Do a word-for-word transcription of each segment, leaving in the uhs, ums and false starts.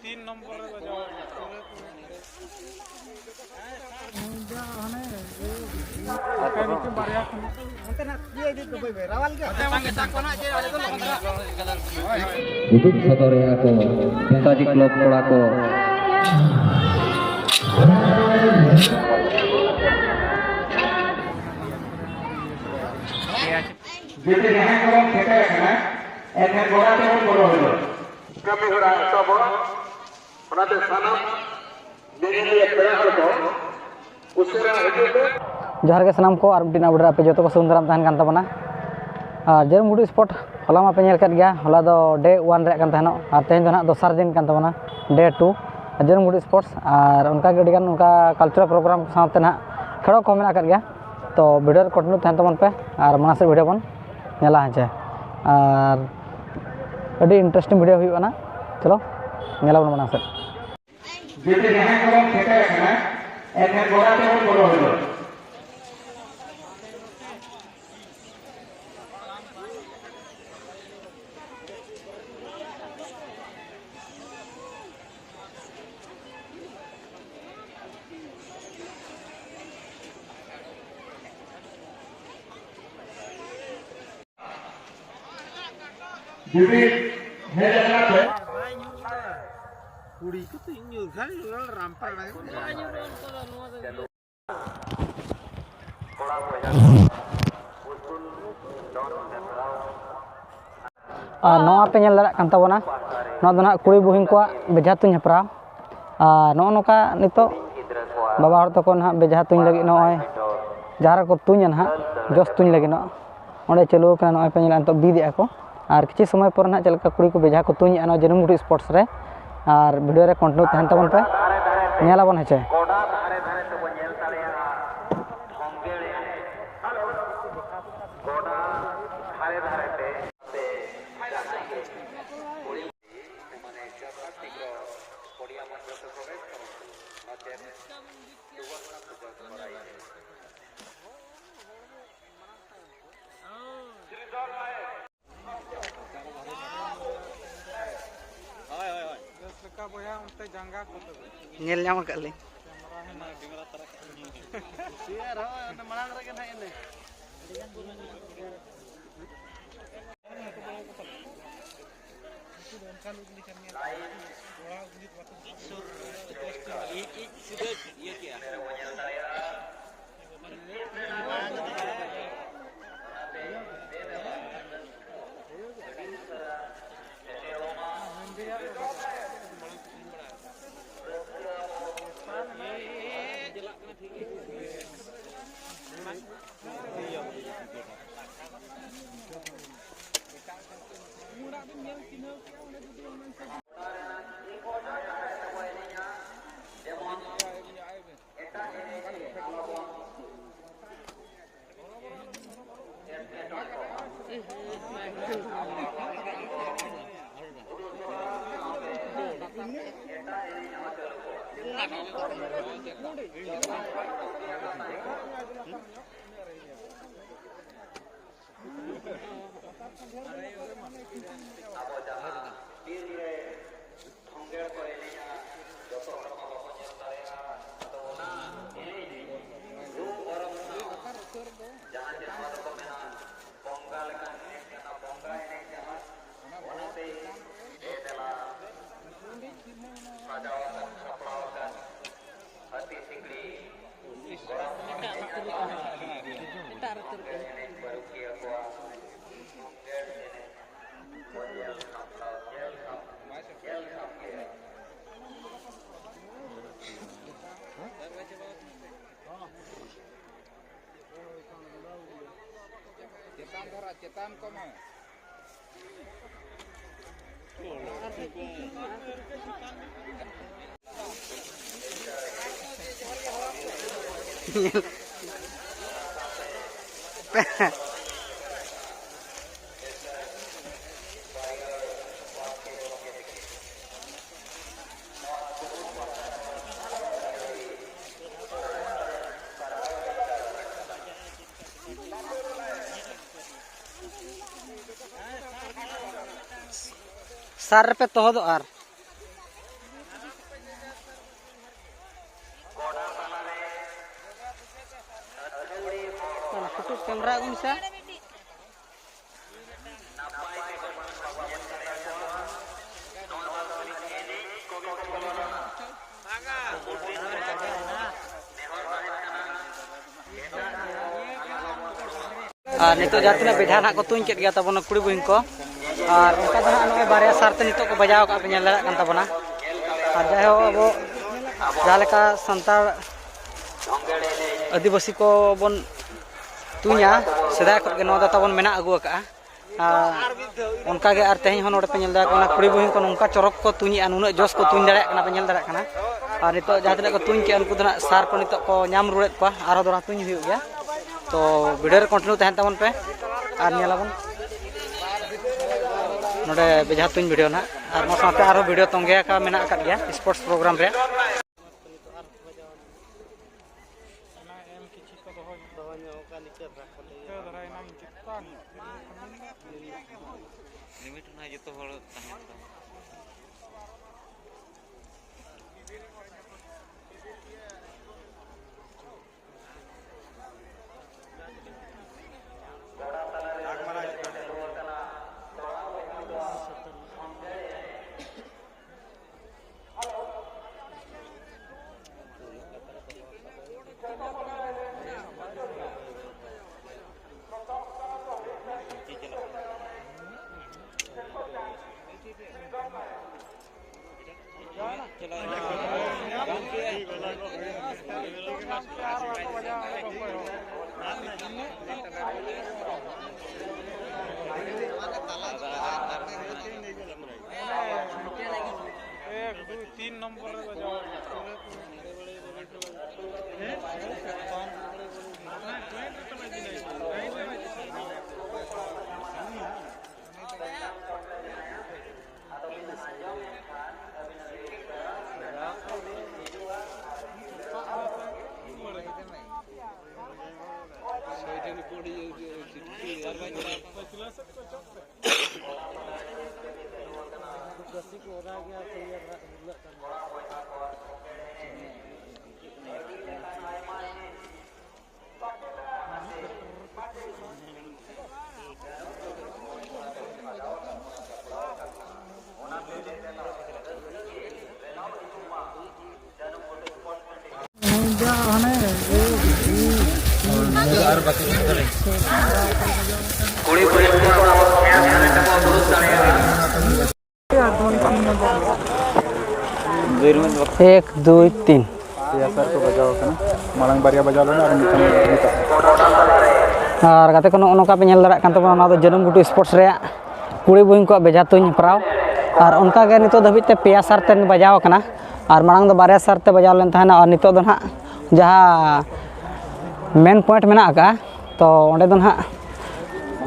ᱛᱤᱱ ᱱᱚᱢᱵᱚᱨ ᱨᱮ ᱵᱟᱡᱟᱣ᱾ ᱩᱫᱩᱜ ᱥᱚᱫᱚᱨᱮᱜᱼᱟ ᱠᱚ ᱱᱮᱛᱟᱡᱤ ᱠᱞᱟᱵᱽ ᱠᱚᱲᱟ ᱠᱚ᱾ ᱡᱩᱫᱤ ᱡᱟᱦᱟᱸᱭ ᱠᱚᱵᱚᱱ ᱥᱮᱴᱮᱨ ᱟᱠᱟᱱᱟ, ᱮᱱᱠᱷᱟᱱ ᱜᱚᱲᱟ ᱛᱮᱵᱚᱱ ᱵᱚᱞᱚ ᱦᱚᱪᱚᱜ᱾ ᱠᱟᱹᱢᱤ ᱦᱚᱨᱟ ᱮᱛᱚᱦᱚᱵᱚᱜᱼᱟ᱾ ᱚᱱᱟᱛᱮ ᱥᱟᱱᱟᱢ ᱧᱮᱧᱮᱞᱤᱭᱟᱹ ᱯᱮᱲᱟ ᱦᱚᱲ ᱠᱚ ᱩᱥᱟᱹᱨᱟ ᱦᱤᱡᱩᱜ ᱯᱮ᱾ ᱡᱚᱦᱟᱨ ᱜᱮ ᱥᱟᱱᱟᱢ ᱠᱚ, ᱟᱨ ᱢᱤᱫᱴᱤᱡ update ᱨᱮ ᱟᱯᱮ ᱡᱚᱛᱚ ᱠᱚ ᱥᱟᱹᱜᱩᱱ ᱫᱟᱨᱟᱢ ᱛᱟᱦᱮᱱ ᱠᱟᱱ ᱛᱟᱵᱚᱱᱟ᱾ ᱟᱨ ᱡᱟᱹᱨᱩᱢ ᱜᱷᱩᱴᱩ sport ᱦᱚᱞᱟ ᱢᱟᱯᱮ ᱧᱮᱞ ᱠᱮᱫ ᱜᱮᱭᱟ, ᱦᱚᱞᱟ ᱫᱚ day one ᱨᱮᱭᱟᱜ ᱠᱟᱱ ᱛᱟᱦᱮᱱᱚᱜ, ᱟᱨ ᱛᱮᱦᱮᱧ ᱫᱚ ᱱᱟᱦᱟᱜ ᱫᱚᱥᱟᱨ ᱫᱤᱱ ᱠᱟᱱ ᱛᱟᱵᱚᱱᱟ, day two᱾ ᱟᱨ ᱡᱟᱹᱨᱩᱢ ᱜᱷᱩᱴᱩ sports ᱟᱨ ᱚᱱᱠᱟᱜᱮ ᱟᱹᱰᱤᱜᱟᱱ ᱚᱱᱠᱟ cultural program ᱥᱟᱶᱛᱮ ᱱᱟᱦᱟᱜ ᱠᱷᱮᱞᱳᱰ ᱠᱚᱦᱚᱸ ᱢᱮᱱᱟᱜ ᱟᱠᱟᱫ ᱜᱮᱭᱟ᱾ ᱛᱚ video ᱨᱮ continue ᱛᱟᱦᱮᱱ ᱛᱟᱵᱚᱱ ᱯᱮ ᱟᱨ ᱢᱟᱲᱟᱝ ᱥᱮᱫ video ᱵᱚᱱ ᱧᱮᱞᱟ ᱦᱮᱸ ᱪᱮ᱾ ᱟᱨ ᱟᱹᱰᱤ interesting video ᱦᱩᱭᱩᱜ ᱠᱟᱱᱟ᱾ ᱪᱚᱞᱚ ᱧᱮᱞᱟᱵᱚᱱ ᱢᱟᱲᱟᱝ ᱥᱮᱫ᱾ ᱡᱩᱫᱤ ᱡᱟᱦᱟᱸᱭ ᱠᱚᱵᱚᱱ ᱥᱮᱴᱮᱨ ᱟᱠᱟᱱᱟ, ᱮᱱᱠᱷᱟᱱ ᱜᱚᱲᱟ ᱛᱮᱵᱚᱱ ᱵᱚᱞᱚ ᱦᱚᱪᱚᱜ᱾ ᱡᱩᱫᱤ ᱦᱮᱡ ᱟᱠᱟᱱᱟ ᱯᱮ᱾ ᱠᱩᱲᱤ ᱠᱚ ᱛᱤᱧ ᱧᱩᱨ ᱠᱷᱟᱱ ᱧᱩᱨ ᱨᱟᱢᱯᱟᱲᱟ᱾ ᱟᱨ ᱱᱚᱣᱟ ᱯᱮ ᱧᱮᱞ ᱫᱟᱲᱮᱭᱟᱜ ᱠᱟᱱ ᱛᱟᱵᱚᱱᱟ, ᱱᱚᱣᱟ ᱫᱚ ᱱᱟᱦᱟᱜ ᱠᱩᱲᱤ ᱵᱩᱦᱤᱱ ᱠᱚᱣᱟᱜ ᱵᱮᱡᱷᱟ ᱛᱩᱧ ᱦᱮᱯᱨᱟᱣ᱾ ᱟᱨ ᱱᱚᱜᱼᱚ ᱱᱚᱝᱠᱟ ᱱᱤᱛᱚᱜ ᱵᱟᱵᱟ ᱦᱚᱲ ᱛᱟᱠᱚ ᱱᱟᱦᱟᱜ ᱵᱮᱡᱷᱟ ᱛᱩᱧ ᱞᱟᱹᱜᱤᱫ ᱱᱚᱜᱼᱚᱭ ᱡᱟᱦᱟᱸ ᱨᱮᱠᱚ ᱛᱩᱧᱟ ᱱᱟᱦᱟᱜ, ᱡᱚᱥ ᱛᱩᱧ ᱞᱟᱹᱜᱤᱫ ᱱᱚᱜᱼᱚᱭ ᱚᱸᱰᱮ ᱪᱟᱹᱞᱩ ᱟᱠᱟᱱᱟ᱾ ᱱᱚᱜᱼᱚᱭ ᱯᱮ ᱧᱮᱞᱟ ᱱᱤᱛᱚᱜ ᱵᱤᱫ ᱮᱫᱼᱟ ᱠᱚ᱾ ᱟᱨ ᱠᱤᱪᱷᱩ ᱥᱚᱢᱚᱭ ᱯᱚᱨᱮ ᱱᱟᱦᱟᱜ ᱪᱮᱫ ᱞᱮᱠᱟ ᱠᱩᱲᱤ ᱠᱚ ᱵᱮᱡᱷᱟ ᱠᱚ ᱛᱩᱧᱮᱫᱼᱟ ᱱᱚᱣᱟ ᱡᱟᱹᱱᱩᱢ ᱜᱷᱩᱴᱩ sports ᱨᱮ, ᱟᱨ video ᱨᱮ continue ᱛᱟᱦᱮᱱ ᱛᱟᱵᱚᱱ ᱯᱮ, ᱧᱮᱞᱟᱵᱚᱱ ᱦᱮᱸ ᱪᱮ᱾ ᱧᱮᱞ ᱧᱟᱢ ᱟᱠᱟᱫ ᱞᱤᱧ᱾ ᱟᱵᱚ ᱡᱟᱦᱟᱸ ᱵᱤᱨ ᱨᱮ ᱫᱷᱚᱝᱜᱮᱲ ᱠᱚ ᱮᱱᱮᱡᱼᱟ, ᱡᱚᱛᱚ ᱦᱚᱲ ᱢᱟ ᱵᱟᱵᱚ ᱧᱮᱞ ᱫᱟᱲᱮᱭᱟᱜᱼᱟ᱾ ᱟᱫᱚ ᱚᱱᱟ ᱮᱱᱮᱡ ᱨᱩ ᱚᱨᱚᱝ ᱥᱟᱶ ᱡᱟᱦᱟᱸ ᱪᱮ ᱱᱚᱣᱟ ᱫᱚᱠᱚ ᱢᱮᱱᱟ ᱵᱚᱸᱜᱟ ᱞᱮᱠᱟᱱ ᱮᱱᱮᱡ ᱠᱟᱱᱟ, ᱵᱚᱸᱜᱟ ᱮᱱᱮᱡ ᱠᱟᱱᱟ᱾ ᱚᱱᱟᱛᱮ ᱫᱮ ᱫᱮᱞᱟ ᱥᱟᱡᱟᱣ ᱟᱠᱟᱱ, ᱥᱟᱯᱲᱟᱣ ᱟᱠᱟᱱ ᱦᱟᱹᱛᱤ ᱥᱤᱠᱲᱤ ᱜᱚᱨᱟᱢ ᱮᱴᱟᱜ ᱨᱩ ᱠᱟᱱᱟ, ᱮᱴᱟᱜ ᱨᱩ ᱠᱟᱱᱟ᱾ ᱮᱱᱮᱡ ᱯᱟᱹᱨᱩᱠᱷᱤᱭᱟᱹ ᱠᱚᱣᱟᱜ ᱫᱷᱚᱝᱜᱮᱲ ᱮᱱᱮᱡ ᱠᱚ ᱧᱮᱞ ᱥᱟᱢᱴᱟᱣ, ᱧᱮᱞ ᱥᱟᱢ-, ᱧᱮᱞ ᱥᱟᱢᱜᱮ᱾ ᱪᱮᱛᱟᱱ ᱫᱷᱟᱨᱟ, ᱪᱮᱛᱟᱱ ᱠᱚᱢᱮ᱾ ᱥᱟᱨ ᱨᱮᱯᱮ ᱛᱚᱦᱚᱫᱚᱜᱼᱟ ᱟᱨ᱾ ᱟᱹᱜᱩ ᱢᱮᱥᱮ᱾ ᱟᱨ ᱱᱤᱛᱚᱜ ᱡᱟᱦᱟᱸ ᱛᱤᱱᱟᱹᱜ ᱵᱮᱡᱷᱟ ᱱᱟᱦᱟᱜ ᱠᱚ ᱛᱩᱧ ᱠᱮᱫ ᱜᱮᱭᱟ ᱛᱟᱵᱚᱱᱟ ᱠᱩᱲᱤ ᱵᱩᱦᱤᱱ ᱠᱚ, ᱟᱨ ᱚᱱᱠᱟ ᱫᱚ ᱱᱟᱦᱟᱜ ᱱᱚᱜᱼᱚᱭ ᱵᱟᱨᱭᱟ ᱥᱟᱨ ᱛᱮ ᱱᱤᱛᱚᱜ ᱠᱚ ᱵᱟᱡᱟᱣ ᱟᱠᱟᱫ ᱯᱮ ᱧᱮᱞ ᱫᱟᱲᱮᱭᱟᱜ ᱠᱟᱱ ᱛᱟᱵᱚᱱᱟ᱾ ᱟᱨ ᱡᱟᱭᱦᱳᱠ, ᱟᱵᱚ ᱡᱟᱦᱟᱸ ᱞᱮᱠᱟ ᱥᱟᱱᱛᱟᱲ ᱟᱹᱫᱤᱵᱟᱹᱥᱤ ᱠᱚᱵᱚᱱ ᱛᱩᱧᱟ, ᱥᱮᱫᱟᱭ ᱠᱷᱚᱱ ᱜᱮ ᱱᱚᱣᱟ ᱫᱚ ᱛᱟᱵᱚᱱ ᱢᱮᱱᱟᱜ ᱟᱹᱜᱩ ᱟᱠᱟᱫᱼᱟ᱾ ᱟᱨ ᱚᱱᱠᱟ ᱜᱮ ᱟᱨ ᱛᱮᱦᱮᱧ ᱦᱚᱸ ᱱᱚᱰᱮ ᱯᱮ ᱧᱮᱞ ᱫᱟᱲᱮᱭᱟᱜ ᱠᱟᱱᱟ, ᱠᱩᱲᱤ ᱵᱩᱦᱤᱱ ᱠᱚ ᱱᱚᱝᱠᱟ ᱪᱚᱨᱚᱠ ᱠᱚ ᱛᱩᱧᱮᱜᱼᱟ, ᱱᱩᱱᱟᱹᱜ ᱡᱚᱥ ᱠᱚ ᱛᱩᱧ ᱫᱟᱲᱮᱭᱟᱜ ᱠᱟᱱᱟ, ᱯᱮ ᱧᱮᱞ ᱫᱟᱲᱮᱭᱟᱜ ᱠᱟᱱᱟ᱾ ᱟᱨ ᱱᱤᱛᱚᱜ ᱡᱟᱦᱟᱸ ᱛᱤᱱᱟᱹᱜ ᱠᱚ ᱛᱩᱧ ᱠᱮᱜᱼᱟ, ᱩᱱᱠᱩ ᱫᱚ ᱱᱟᱜ ᱥᱟᱨ ᱠᱚ ᱱᱤᱛᱚᱜ ᱠᱚ ᱧᱟᱢ ᱨᱩᱣᱟᱹᱲᱮᱫ ᱠᱚᱣᱟ, ᱟᱨᱦᱚᱸ ᱫᱚᱦᱲᱟ ᱛᱩᱧ ᱦᱩᱭᱩᱜ ᱜᱮᱭᱟ᱾ ᱛᱚ ᱵᱷᱤᱰᱤᱭᱳ ᱨᱮ ᱠᱚᱱᱴᱤᱱᱤᱭᱩ ᱛᱟᱦᱮᱱ ᱛᱟᱵᱚᱱ ᱯᱮ, ᱟᱨ ᱧᱮᱞᱟᱵᱚᱱ ᱱᱚᱰᱮ ᱵᱮᱡᱷᱟ ᱛᱩᱧ ᱵᱷᱤᱰᱤᱭᱳ ᱱᱟᱜ, ᱟᱨ ᱱᱚᱣᱟ ᱥᱟᱶᱛᱮ ᱟᱨᱦᱚᱸ ᱵᱷᱤᱰᱤᱭᱳ ᱛᱚᱸᱜᱮ ᱟᱠᱟ ᱢᱮᱱᱟᱜ ᱟᱠᱟᱫ ᱜᱮᱭᱟ ᱥᱯᱳᱨᱴᱥ ᱯᱨᱳᱜᱨᱟᱢ ᱨᱮᱭᱟᱜ᱾ ᱚᱱᱟ ᱮᱢ ᱠᱤᱪᱷᱩ ᱠᱚ ᱫᱚᱦᱚ ᱧᱚᱜ᱾ ᱫᱚᱦᱚ ᱧᱚᱜ ᱚᱱᱠᱟ ᱱᱤᱛᱚᱜ ᱨᱟᱠᱷᱟ ᱞᱟᱹᱜᱤᱫ᱾ ᱱᱤᱛᱚᱜ ᱫᱷᱟᱨᱟ ᱮᱱᱟᱝ ᱪᱮᱛᱟᱱ᱾ ᱞᱤᱢᱤᱴ ᱨᱮᱱᱟᱜ ᱡᱚᱛᱚ ᱦᱚᱲ ᱛᱟᱦᱮᱱ ᱛᱟᱢᱟ᱾ ᱮᱠ, ᱫᱩᱭ, ᱛᱤᱱ ᱱᱚᱢᱵᱚᱨ ᱨᱮ ᱵᱟᱡᱟᱣ᱾ ᱮᱠ, ᱫᱩᱭ, ᱛᱤᱱ᱾ ᱯᱮᱭᱟ ᱥᱟᱨ ᱠᱚ ᱵᱟᱡᱟᱣ ᱟᱠᱟᱱᱟ, ᱢᱟᱲᱟᱝ ᱵᱟᱨᱭᱟ ᱵᱟᱡᱟᱣ ᱞᱮᱱᱟ ᱟᱨ ᱢᱤᱫᱴᱟᱝ ᱱᱤᱛᱚᱜ᱾ ᱟᱨ ᱜᱟᱛᱮ ᱠᱚ, ᱱᱚᱜᱼᱚ ᱱᱚᱝᱠᱟ ᱯᱮ ᱧᱮᱞ ᱫᱟᱲᱮᱭᱟᱜ ᱠᱟᱱ ᱛᱟᱵᱚᱱᱟ, ᱱᱚᱣᱟ ᱫᱚ ᱡᱟᱹᱱᱩᱢ ᱜᱷᱩᱴᱩ ᱥᱯᱳᱨᱴᱥ ᱨᱮᱭᱟᱜ ᱠᱩᱲᱤ ᱵᱩᱦᱤᱱ ᱠᱚᱣᱟᱜ ᱵᱮᱡᱷᱟ ᱛᱩᱧ ᱦᱮᱯᱨᱟᱣ᱾ ᱟᱨ ᱚᱱᱠᱟᱜᱮ ᱱᱤᱛᱚᱜ ᱫᱷᱟᱹᱵᱤᱡ ᱛᱮ ᱯᱮᱭᱟ ᱥᱟᱨ ᱛᱮ ᱵᱟᱡᱟᱣ ᱟᱠᱟᱱᱟ, ᱟᱨ ᱢᱟᱲᱟᱝ ᱫᱚ ᱵᱟᱨᱭᱟ ᱥᱟᱨ ᱛᱮ ᱵᱟᱡᱟᱣ ᱞᱮᱱ ᱛᱟᱦᱮᱱᱟ, ᱟᱨ ᱱᱤᱛᱚᱜ ᱫᱚ ᱱᱟᱦᱟᱜ ᱡᱟᱦᱟᱸ ᱢᱮᱱ ᱯᱚᱭᱮᱱᱴ ᱢᱮᱱᱟᱜ ᱟᱠᱟᱫᱼᱟ, ᱛᱚ ᱚᱸᱰᱮ ᱫᱚ ᱱᱟᱦᱟᱜ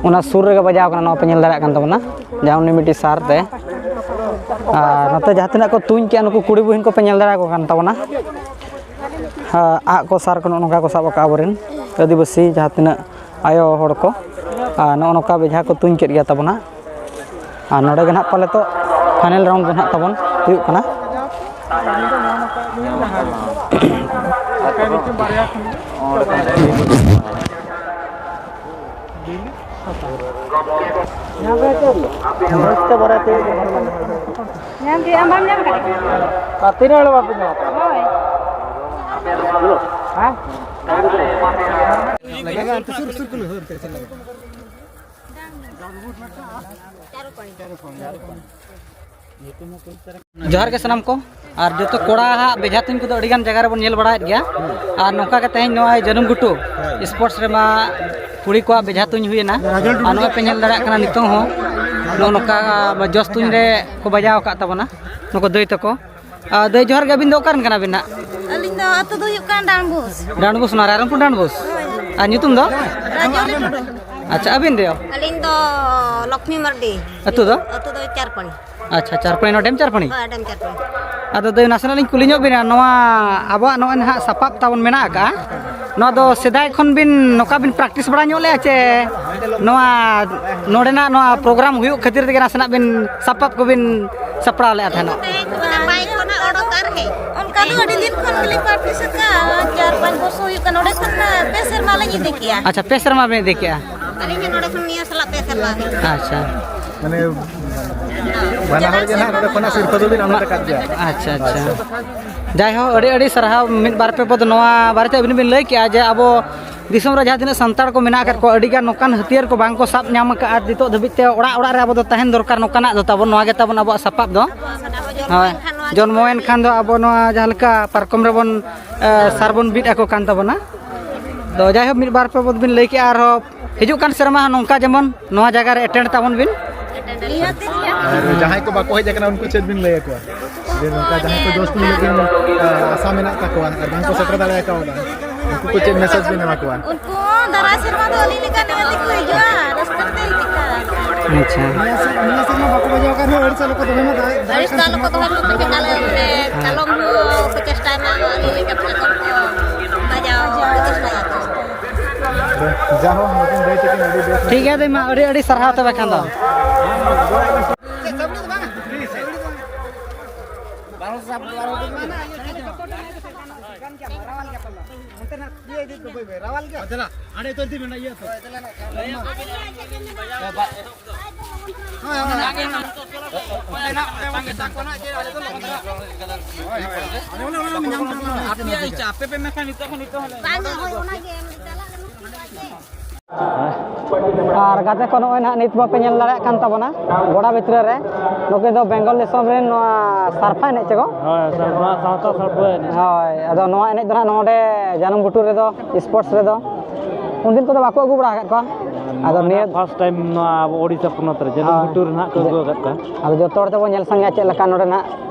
ᱚᱱᱟ ᱥᱩᱨ ᱨᱮᱜᱮ ᱵᱟᱡᱟᱣ ᱠᱟᱱᱟ, ᱱᱚᱣᱟ ᱯᱮ ᱧᱮᱞ ᱫᱟᱲᱮᱭᱟᱜ ᱠᱟᱱ ᱛᱟᱵᱚᱱᱟ, ᱡᱟᱦᱟᱸ ᱩᱱᱤ ᱢᱤᱫᱴᱤᱡ ᱥᱟᱨ ᱛᱮ᱾ ᱟᱨ ᱱᱚᱛᱮ ᱡᱟᱦᱟᱸ ᱛᱤᱱᱟᱹᱜ ᱠᱚ ᱛᱩᱧ ᱠᱮᱜᱼᱟ, ᱱᱩᱠᱩ ᱠᱩᱲᱤ ᱵᱩᱦᱤᱱ ᱠᱚᱯᱮ ᱧᱮᱞ ᱫᱟᱲᱮᱭᱟᱠᱚ ᱠᱟᱱ ᱛᱟᱵᱚᱱᱟ᱾ ᱦᱮᱸ, ᱟᱜ ᱠᱚ ᱥᱟᱨ ᱠᱚ ᱱᱚᱜᱼᱚ ᱱᱚᱝᱠᱟ ᱠᱚ ᱥᱟᱵ ᱟᱠᱟᱫᱼᱟ ᱟᱵᱚᱨᱮᱱ ᱟᱹᱫᱤᱵᱟᱹᱥᱤ ᱡᱟᱦᱟᱸ ᱛᱤᱱᱟᱹᱜ ᱟᱭᱳ ᱦᱚᱲ ᱠᱚ᱾ ᱟᱨ ᱱᱚᱜᱼᱚ ᱱᱚᱝᱠᱟ ᱵᱮᱡᱷᱟ ᱠᱚ ᱛᱩᱧ ᱠᱮᱫ ᱜᱮᱭᱟ ᱛᱟᱵᱚᱱᱟ᱾ ᱟᱨ ᱱᱚᱰᱮ ᱜᱮ ᱱᱟᱦᱟᱜ ᱯᱟᱞᱮ ᱛᱚ ᱯᱷᱟᱭᱱᱮᱞ ᱨᱟᱣᱩᱱᱰ ᱫᱚ ᱱᱟᱦᱟᱜ ᱛᱟᱵᱚᱱ ᱦᱩᱭᱩᱜ ᱠᱟᱱᱟ᱾ ᱧᱟᱢ ᱠᱮᱜᱼᱟ, ᱵᱟᱢ ᱧᱟᱢ ᱠᱟᱫᱟ? ᱟᱨ ᱛᱤᱱᱟᱹᱜ ᱦᱚᱲ ᱵᱟᱯᱮ ᱧᱟᱢ ᱠᱟᱫᱟ? ᱦᱳᱭ᱾ ᱦᱮᱸ? ᱡᱚᱦᱟᱨ ᱜᱮ ᱥᱟᱱᱟᱢ ᱠᱚ᱾ ᱟᱨ ᱡᱚᱛᱚ ᱠᱚᱲᱟ ᱦᱟᱸᱜ ᱵᱮᱡᱷᱟ ᱛᱩᱧ ᱠᱚᱫᱚ ᱟᱹᱰᱤ ᱜᱟᱱ ᱡᱟᱭᱜᱟ ᱨᱮᱵᱚᱱ ᱧᱮᱞ ᱵᱟᱲᱟᱭᱮᱫ ᱜᱮᱭᱟ᱾ ᱟᱨ ᱱᱚᱝᱠᱟ ᱜᱮ ᱛᱮᱦᱮᱧ ᱱᱚᱜᱼᱚᱭ ᱡᱟᱹᱱᱩᱢ ᱜᱷᱩᱴᱩ ᱥᱯᱳᱨᱴᱥ ᱨᱮᱢᱟ ᱠᱩᱲᱤ ᱠᱚᱣᱟᱜ ᱵᱮᱡᱷᱟ ᱛᱩᱧ ᱦᱩᱭᱮᱱᱟ᱾ ᱟᱨ ᱱᱚᱜᱼᱚᱭ ᱯᱮ ᱧᱮᱞ ᱫᱟᱲᱮᱭᱟᱜ ᱠᱟᱱᱟ, ᱱᱤᱛᱚᱝ ᱦᱚᱸ ᱱᱚᱜᱼᱚ ᱱᱚᱝᱠᱟ ᱡᱚᱥ ᱛᱩᱧ ᱨᱮ ᱠᱚ ᱵᱟᱡᱟᱣ ᱟᱠᱟᱫ ᱛᱟᱵᱚᱱᱟ ᱱᱩᱠᱩ ᱫᱟᱹᱭ ᱛᱟᱠᱚ᱾ ᱟᱨ ᱫᱟᱹᱭ, ᱡᱚᱦᱟᱨ ᱜᱮ, ᱟᱹᱵᱤᱱ ᱫᱚ ᱚᱠᱟ ᱨᱮᱱ ᱠᱟᱱᱟ ᱵᱤᱱ ᱦᱟᱸᱜ? ᱟᱹᱞᱤᱧ ᱫᱚ ᱟᱹᱛᱩ ᱫᱚ ᱦᱩᱭᱩᱜ ᱠᱟᱱᱟ ᱰᱟᱱᱵᱩᱥ᱾ ᱰᱟᱱᱵᱩᱥ, ᱱᱚᱣᱟ ᱨᱟᱭᱨᱚᱝᱯᱩᱨ ᱰᱟᱱᱵᱩᱥ᱾ ᱦᱳᱭ᱾ ᱟᱨ ᱧᱩᱛᱩᱢ ᱫᱚ? ᱨᱟᱡᱚᱞᱤ ᱴᱩᱰᱩ᱾ ᱟᱪᱪᱷᱟ, ᱟᱹᱵᱤᱱ ᱫᱚ? ᱟᱹᱞᱤᱧ ᱫᱚ ᱞᱚᱠᱷᱢᱤ ᱢᱟᱨᱰᱤ᱾ ᱟᱹᱛᱩ ᱫᱚ? ᱟᱹᱛᱩ ᱫᱚ ᱪᱟᱨᱯᱟᱹᱲᱤ᱾ ᱟᱪᱪᱷᱟ, ᱪᱟᱨᱯᱟᱹᱲᱤ, ᱱᱚᱣᱟ ᱰᱮᱢ ᱪᱟᱨᱯᱟᱹᱲᱤ? ᱦᱳᱭ, ᱰᱮᱢ ᱪᱟᱨᱯᱟᱹᱲᱤ᱾ ᱟᱫᱚ ᱫᱟᱹᱭ, ᱱᱟᱥᱮᱱᱟᱜ ᱞᱤᱧ ᱠᱩᱞᱤ ᱧᱚᱜ ᱵᱤᱱᱟ, ᱱᱚᱣᱟ ᱟᱵᱚᱣᱟᱜ ᱱᱚᱜᱼᱚᱭ ᱱᱟᱦᱟᱜ ᱥᱟᱯᱟᱵ ᱛᱟᱵᱚᱱ ᱢᱮᱱᱟᱜ ᱟᱠᱟᱜᱼᱟ, ᱱᱚᱣᱟ ᱫᱚ ᱥᱮᱫᱟᱭ ᱠᱷᱚᱱ ᱵᱤᱱ ᱱᱚᱝᱠᱟ ᱵᱤᱱ ᱯᱨᱮᱠᱴᱤᱥ ᱵᱟᱲᱟ ᱧᱚᱜ ᱞᱮᱜᱼᱟ, ᱪᱮ ᱱᱚᱣᱟ ᱱᱚᱰᱮᱱᱟᱜ ᱱᱚᱣᱟ ᱯᱨᱳᱜᱨᱟᱢ ᱦᱩᱭᱩᱜ ᱠᱷᱟᱹᱛᱤᱨ ᱛᱮᱜᱮ ᱱᱟᱥᱮᱱᱟᱜ ᱵᱤᱱ ᱥᱟᱯᱟᱵ ᱠᱚᱵᱤᱱ ᱥᱟᱯᱲᱟᱣ ᱞᱮᱜᱼᱟ ᱛᱟᱦᱮᱱᱚᱜ? ᱵᱟᱭ ᱠᱷᱚᱱᱟᱜ ᱚᱰᱚᱠ ᱟᱨ ᱦᱮᱡ᱾ ᱚᱱᱠᱟ ᱫᱚ ᱟᱹᱰᱤ ᱫᱤᱱ ᱠᱷᱚᱱ ᱜᱮᱞᱤᱧ ᱯᱨᱮᱠᱴᱤᱥ ᱟᱠᱟᱫᱼᱟ, ᱪᱟᱨ ᱯᱟᱸᱪ ᱵᱚᱪᱷᱚᱨ ᱦᱩᱭᱩᱜ ᱠᱟᱱᱟ, ᱱᱚᱰᱮ ᱠᱷᱚᱱ ᱯᱮ ᱥᱮᱨᱢᱟ ᱞᱤᱧ ᱤᱫᱤ ᱠᱮᱜᱼᱟ᱾ ᱟᱪᱪᱷᱟ, ᱯᱮ ᱥᱮᱨᱢᱟ ᱵᱤᱱ ᱤᱫᱤ ᱠᱮᱜᱼᱟ᱾ ᱟᱹᱞᱤᱧ ᱦᱚᱸ ᱱᱚᱰᱮ ᱠᱷᱚᱱ ᱱᱤᱭᱟᱹ ᱥᱟᱞᱟᱜ ᱯᱮ ᱥᱮᱨᱢᱟ ᱦᱩᱭᱩᱜ ᱠᱟᱱᱟ᱾ ᱟᱪᱪᱷᱟ᱾ ᱢᱟᱱᱮ ᱵᱟᱱᱟ ᱦᱚᱲ ᱜᱮ ᱱᱟᱦᱟᱜ ᱱᱚᱰᱮ ᱠᱷᱚᱱᱟᱜ ᱥᱤᱨᱯᱟᱹ ᱫᱚᱵᱤᱱ ᱦᱟᱢᱮᱴ ᱟᱠᱟᱫ ᱜᱮᱭᱟ᱾ ᱟᱪᱪᱷᱟ, ᱟᱪᱪᱷᱟ᱾ ᱡᱟᱭᱦᱳᱠ, ᱟᱹᱰᱤ ᱟᱹᱰᱤ ᱥᱟᱨᱦᱟᱣ᱾ ᱢᱤᱫ ᱵᱟᱨ ᱯᱮ ᱯᱚᱫ ᱱᱚᱣᱟ ᱵᱟᱨᱮᱛᱮ ᱟᱹᱵᱤᱱ ᱵᱤᱱ ᱞᱟᱹᱭ ᱠᱮᱜᱼᱟ ᱡᱮ ᱟᱵᱚ ᱫᱤᱥᱚᱢ ᱨᱮ ᱡᱟᱦᱟᱸ ᱛᱤᱱᱟᱹᱜ ᱥᱟᱱᱛᱟᱲ ᱠᱚ ᱢᱮᱱᱟᱜ ᱟᱠᱟᱫ ᱠᱚᱣᱟ, ᱟᱹᱰᱤᱜᱟᱱ ᱱᱚᱝᱠᱟᱱ ᱦᱟᱹᱛᱭᱟᱹᱨ ᱠᱚ ᱵᱟᱝ ᱠᱚ ᱥᱟᱵ ᱧᱟᱢ ᱟᱠᱟᱫᱼᱟ ᱱᱤᱛᱚᱜ ᱫᱷᱟᱹᱵᱤᱡ ᱛᱮ᱾ ᱚᱲᱟᱜ ᱚᱲᱟᱜ ᱨᱮ ᱟᱵᱚ ᱫᱚ ᱛᱟᱦᱮᱱ ᱫᱚᱨᱠᱟᱨ, ᱱᱚᱝᱠᱟᱱᱟᱜ ᱫᱚ ᱛᱟᱵᱚᱱ, ᱱᱚᱣᱟ ᱜᱮ ᱛᱟᱵᱚᱱ ᱟᱵᱚᱣᱟᱜ ᱥᱟᱯᱟᱵ ᱫᱚ᱾ ᱦᱳᱭ, ᱡᱚᱱᱢᱚᱭᱮᱱ ᱠᱷᱟᱱ ᱫᱚ ᱟᱵᱚ ᱱᱚᱣᱟ ᱡᱟᱦᱟᱸ ᱞᱮᱠᱟ ᱯᱟᱨᱠᱚᱢ ᱨᱮᱵᱚᱱ, ᱮ, ᱥᱟᱨ ᱵᱚᱱ ᱵᱤᱫ ᱟᱠᱚ ᱠᱟᱱ ᱛᱟᱵᱚᱱᱟ᱾ ᱫᱚ ᱡᱟᱭᱦᱳᱠ, ᱢᱤᱫ ᱵᱟᱨ ᱯᱮ ᱵᱚᱫ ᱵᱤᱱ ᱞᱟᱹᱭ ᱠᱮᱜᱼᱟ, ᱟᱨᱦᱚᱸ ᱦᱤᱡᱩᱜ ᱠᱟᱱ ᱥᱮᱨᱢᱟ ᱦᱚᱸ ᱱᱚᱝᱠᱟ ᱡᱮᱢᱚᱱ ᱱᱚᱣᱟ ᱡᱟᱭᱜᱟ ᱨᱮ ᱮᱴᱮᱱᱰ ᱛᱟᱵᱚᱱ ᱵᱤᱱ᱾ ᱟᱨ ᱡᱟᱦᱟᱸᱭ ᱠᱚ ᱵᱟᱠᱚ ᱦᱮᱡ ᱟᱠᱟᱱᱟ, ᱩᱱᱠᱩ ᱪᱮᱫ ᱵᱤᱱ ᱞᱟᱹᱭ ᱟᱠᱚᱣᱟ? ᱡᱮ ᱱᱚᱝᱠᱟ ᱡᱟᱦᱟᱸᱭ ᱠᱚ ᱫᱚᱥ ᱫᱤᱱ ᱞᱟᱹᱜᱤᱫ, ᱟ, ᱟᱥᱟ ᱢᱮᱱᱟᱜ ᱛᱟᱠᱚᱣᱟ ᱟᱨ ᱵᱟᱝ ᱠᱚ ᱥᱮᱴᱮᱨ ᱫᱟᱲᱮ ᱠᱟᱣᱫᱟ, ᱩᱱᱠᱩ ᱠᱚ ᱪᱮᱫ ᱢᱮᱥᱮᱡᱽ ᱵᱤᱱ ᱮᱢᱟ ᱠᱚᱣᱟ? ᱩᱱᱠᱩ ᱦᱚᱸ ᱫᱟᱨᱟᱭ ᱥᱮᱨᱢᱟ ᱫᱚ ᱟᱹᱞᱤᱧ ᱞᱮᱠᱟ ᱱᱤᱭᱟᱹ ᱛᱮᱠᱚ ᱦᱤᱡᱩᱜᱼᱟ, ᱨᱟᱹᱥᱠᱟᱹ ᱛᱮ ᱪᱮᱠᱟ᱾ ᱟᱪᱪᱷᱟ᱾ ᱱᱤᱭᱟᱹ ᱥᱮᱨᱢᱟ ᱵᱟᱠᱚ ᱵᱟᱡᱟᱣ ᱠᱟᱱ ᱨᱮᱦᱚᱸ ᱟᱹᱲᱤᱥ ᱟᱞᱚ ᱠᱚ ᱫᱚᱦᱚᱭ ᱢᱟ᱾ ᱫᱟᱜ ᱟᱹᱲᱤᱥ ᱫᱚ ᱟᱞᱚ ᱠᱚ ᱫᱚᱦᱚᱭ ᱢᱟ, ᱪᱮᱠᱟ ᱞᱮ ᱢᱟᱱᱮ ᱠᱟᱞᱚᱢ ᱦᱚᱸ ᱠᱚ ᱪᱮᱥᱴᱟᱭ ᱢᱟ, ᱟᱹᱞᱤᱧ ᱞᱮᱠᱟ ᱠᱟᱞᱚᱢ ᱠᱚ ᱵᱟᱡᱟᱣ ᱠᱚ ᱪᱮᱥᱴᱟᱭᱟ᱾ ᱡᱟᱦᱳ ᱱᱩᱠᱤᱱ ᱫᱟᱹᱭ ᱛᱟᱹᱠᱤᱱ ᱟᱹᱰᱤ ᱵᱮᱥ ᱴᱷᱤᱠ ᱜᱮᱭᱟ ᱫᱟᱹᱭ ᱢᱟ, ᱟᱹᱰᱤ ᱟᱹᱰᱤ ᱥᱟᱨᱦᱟᱣ ᱛᱚᱵᱮ ᱠᱷᱟᱱ ᱫᱚ᱾ ᱟᱯᱮ ᱯᱮ ᱢᱮᱱᱠᱷᱟᱱ ᱱᱤᱛᱚᱜ ᱠᱷᱚᱱ ᱱᱤᱛᱚᱜ ᱦᱚᱸᱞᱮ ᱟᱨ ᱜᱟᱛᱮ ᱠᱚ, ᱱᱚᱜᱼᱚᱭ ᱱᱟᱦᱟᱜ ᱱᱤᱛ ᱢᱟᱯᱮ ᱧᱮᱞ ᱫᱟᱲᱮᱭᱟᱜ ᱠᱟᱱ ᱛᱟᱵᱚᱱᱟ ᱜᱚᱰᱟ ᱵᱷᱤᱛᱨᱤ ᱨᱮ, ᱱᱩᱠᱤᱱ ᱫᱚ ᱵᱮᱝᱜᱚᱞ ᱫᱤᱥᱚᱢ ᱨᱮᱱ ᱱᱚᱣᱟ ᱥᱟᱨᱯᱷᱟ ᱮᱱᱮᱡ ᱪᱮ ᱜᱚ? ᱦᱳᱭ, ᱥᱟᱨᱯᱷᱟ, ᱥᱟᱶᱛᱟ ᱥᱟᱨᱯᱷᱟ ᱮᱱᱮᱡ᱾ ᱦᱳᱭ, ᱟᱫᱚ ᱱᱚᱣᱟ ᱮᱱᱮᱡ ᱫᱚ ᱱᱟᱦᱟᱜ ᱱᱚᱰᱮ ᱡᱟᱹᱱᱩᱢ ᱜᱷᱩᱴᱩ ᱨᱮᱫᱚ, ᱥᱯᱳᱨᱴᱥ ᱨᱮᱫᱚ ᱩᱱᱫᱤᱱ ᱠᱚᱫᱚ ᱵᱟᱠᱚ ᱟᱹᱜᱩ ᱵᱟᱲᱟ ᱟᱠᱟᱫ ᱠᱚᱣᱟ᱾ ᱟᱫᱚ ᱱᱚᱣᱟ ᱱᱤᱭᱟᱹ ᱱᱟᱜ ᱯᱷᱟᱥᱴ ᱴᱟᱭᱤᱢ ᱱᱚᱣᱟ ᱟᱵᱚ ᱳᱰᱤᱥᱟ ᱯᱚᱱᱚᱛ ᱨᱮ ᱡᱟᱹᱱᱩᱢ ᱦᱳᱭ᱾ ᱜᱷᱩᱴᱩ ᱨᱮ ᱱᱟᱜ ᱠᱚ ᱟᱹᱜᱩ ᱟᱠᱟᱫ ᱠᱚᱣᱟ᱾ ᱟᱫᱚ ᱡᱚᱛᱚ ᱦᱚᱲ ᱛᱮᱵᱚᱱ ᱧᱮᱞ ᱥᱟᱸᱜᱮᱭᱟ ᱪᱮᱫ ᱞᱮᱠᱟ ᱱᱚᱰᱮ ᱱᱟᱜ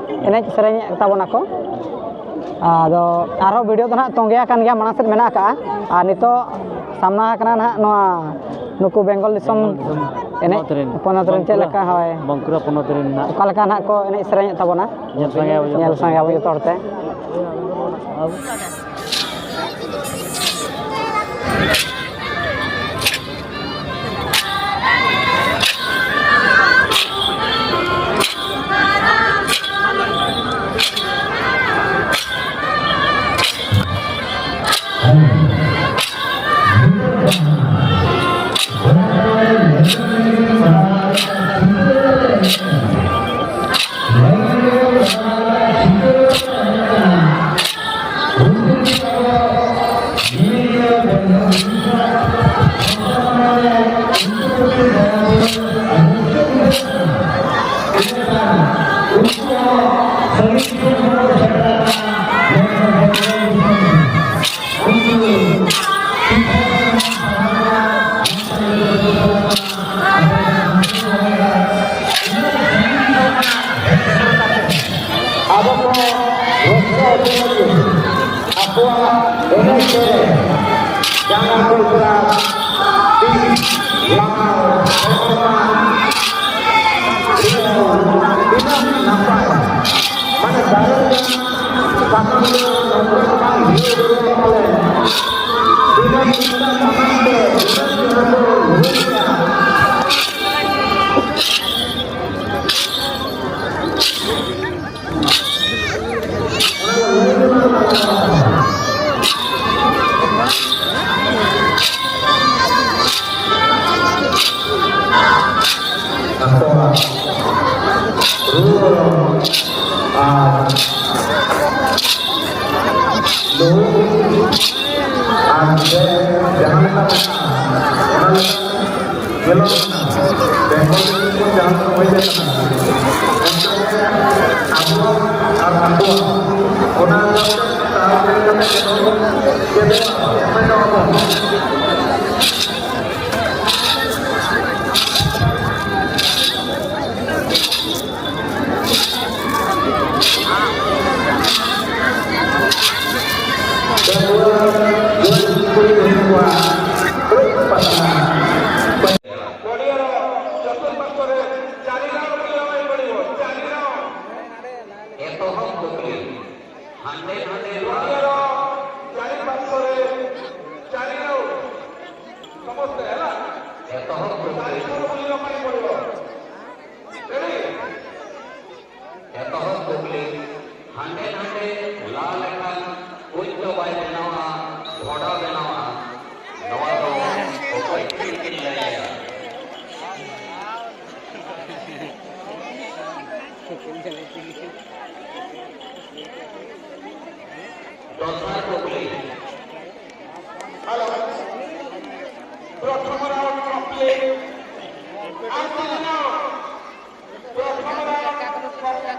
ᱮᱱᱮᱡ ᱥᱮᱨᱮᱧ ᱮᱫ ᱛᱟᱵᱚᱱᱟᱠᱚ᱾ ᱟᱫᱚ ᱟᱨᱦᱚᱸ ᱵᱷᱤᱰᱤᱭᱳ ᱫᱚ ᱱᱟᱦᱟᱜ ᱛᱚᱸᱜᱮ ᱟᱠᱟᱱ ᱜᱮᱭᱟ, ᱢᱟᱲᱟᱝ ᱥᱮᱫ ᱢᱮᱱᱟᱜ ᱟᱠᱟᱫᱼᱟ᱾ ᱟᱨ ᱱᱤᱛᱚᱜ ᱥᱟᱢᱱᱟ ᱟᱠᱟᱱᱟ ᱱᱟᱦᱟᱜ ᱱᱚᱣᱟ ᱱᱩᱠᱩ ᱵᱮᱝᱜᱚᱞ ᱫᱤᱥᱚᱢ ᱮᱱᱮᱡ, ᱯᱚᱱᱚᱛ ᱨᱮᱱ᱾ ᱯᱚᱱᱚᱛ ᱨᱮᱱ ᱪᱮᱫ ᱵᱟᱸᱠᱩᱲᱟ, ᱞᱮᱠᱟ, ᱦᱳᱭ, ᱵᱟᱸᱠᱩᱲᱟ ᱯᱚᱱᱚᱛ ᱨᱮᱱ ᱱᱟᱜ᱾ ᱚᱠᱟ ᱞᱮᱠᱟ ᱱᱟᱦᱟᱜ ᱠᱚ ᱮᱱᱮᱡ ᱥᱮᱨᱮᱧ ᱮᱫ ᱛᱟᱵᱚᱱᱟ, ᱧᱮᱞ ᱥᱟᱸᱜᱮ ᱟᱵᱚ ᱡᱚᱛᱚ ᱧᱮᱞ ᱦᱚᱲ ᱛᱮ᱾ ᱥᱟᱸᱜᱮ ᱟᱵᱚ ᱡᱚᱛᱚ ᱦᱚᱲ ᱛᱮ᱾ ᱟᱵᱚ ᱠᱚ ᱨᱟᱹᱥᱠᱟᱹ ᱦᱚᱪᱚ ᱞᱟᱹᱜᱤᱫ ᱟᱠᱚᱣᱟᱜ ᱮᱱᱮᱡ ᱥᱮᱨᱮᱧ, ᱡᱟᱸᱜᱟ ᱠᱚ ᱯᱩᱨᱟ ᱛᱤ ᱞᱟᱲᱟᱣ, ᱦᱚᱲᱢᱚ ᱛᱤᱱᱟᱹᱜ ᱱᱟᱯᱟᱭ, ᱢᱟᱱᱮ ᱫᱟᱨᱮ ᱨᱮᱱᱟᱜ ᱥᱟᱠᱟᱢ ᱫᱚ ᱱᱚᱝᱠᱟ ᱵᱟᱝ ᱦᱤᱞᱟᱹᱣ ᱜᱚᱫᱚᱜ ᱯᱟᱞᱮ᱾ ᱛᱤᱱᱟᱹᱜ ᱥᱟᱠᱟᱢ ᱛᱮ ᱩᱱᱟᱹᱜ ᱪᱮᱦᱨᱟ ᱠᱚ ᱦᱩᱭᱩᱜᱼᱟ᱾ ᱟᱠᱚᱣᱟᱜ ᱨᱩ ᱚᱨᱚᱝ ᱟᱨ ᱞᱩᱦᱩᱠ ᱟᱨ ᱡᱟᱦᱟᱸ ᱞᱮᱠᱟ ᱢᱮᱱᱟᱜᱼᱟ, ᱚᱱᱟ ᱞᱮᱠᱟ ᱧᱮᱞᱚᱜ ᱠᱟᱱᱟ, ᱵᱮᱝᱜᱚᱞ ᱨᱮ ᱡᱟᱦᱟᱸ ᱠᱚ ᱦᱩᱭ ᱟᱠᱟᱱᱟ, ᱚᱱᱠᱟ ᱜᱮ ᱟᱵᱚᱣᱟᱜ ᱟᱨ ᱟᱠᱚᱣᱟᱜ ᱚᱱᱟ ᱛᱟᱲᱟᱢ ᱨᱮ ᱠᱟᱛᱮ ᱡᱮᱢᱚᱱ ᱪᱮᱫᱚᱜ ᱟᱵᱚᱱ᱾ ପଡ଼ିଆର ଚତୁଃପାର୍ଶ୍ୱରେ ଚାରି ରାଉଣ୍ଡ ବୁଲିବା ପାଇଁ ପଡ଼ିବ, ଚାରି ରାଉଣ୍ଡ। ଏତକ ପୋଖରୀ ହାଣ୍ଡେ ହାଣ୍ଡେ ପଡ଼ିଆର ଚାରି ପାର୍ଶ୍ୱରେ ଚାରି ରାଉଣ୍ଡ ସମସ୍ତେ, ହେଲା? ଏତକ ପୋଖରୀ ଚାରି ଥର ବୁଲିବା ପାଇଁ ପଡ଼ିବ। ରେଡି? ᱮᱛᱚᱦᱚᱵ ᱠᱩᱠᱞᱤ, ᱦᱟᱸᱰᱮ ᱱᱟᱸᱰᱮ ᱞᱟ ᱞᱮᱠᱷᱟᱱ ᱠᱩᱧ ᱫᱚ ᱵᱟᱭ ᱵᱮᱱᱟᱣᱟ, ᱰᱷᱚᱰᱟ ᱵᱮᱱᱟᱣᱟ᱾ ᱱᱚᱣᱟ ᱫᱚ ᱚᱠᱚᱭ ᱴᱷᱮᱱ ᱠᱤᱱ ᱞᱟᱹᱭᱟ? ᱫᱚᱥᱟᱨ ᱠᱩᱠᱞᱤ᱾ ᱦᱮᱞᱳ, ᱯᱨᱚᱛᱷᱚᱢ ᱨᱟᱣᱩᱱᱰ ᱠᱚᱢᱯᱞᱤᱴ᱾ ᱟᱨ ᱛᱤᱱ ᱨᱟᱣᱩᱱᱰ? ᱯᱨᱚᱛᱷᱚᱢ ᱨᱟᱣᱩᱱᱰ ᱠᱚᱢᱯᱞᱤᱴ᱾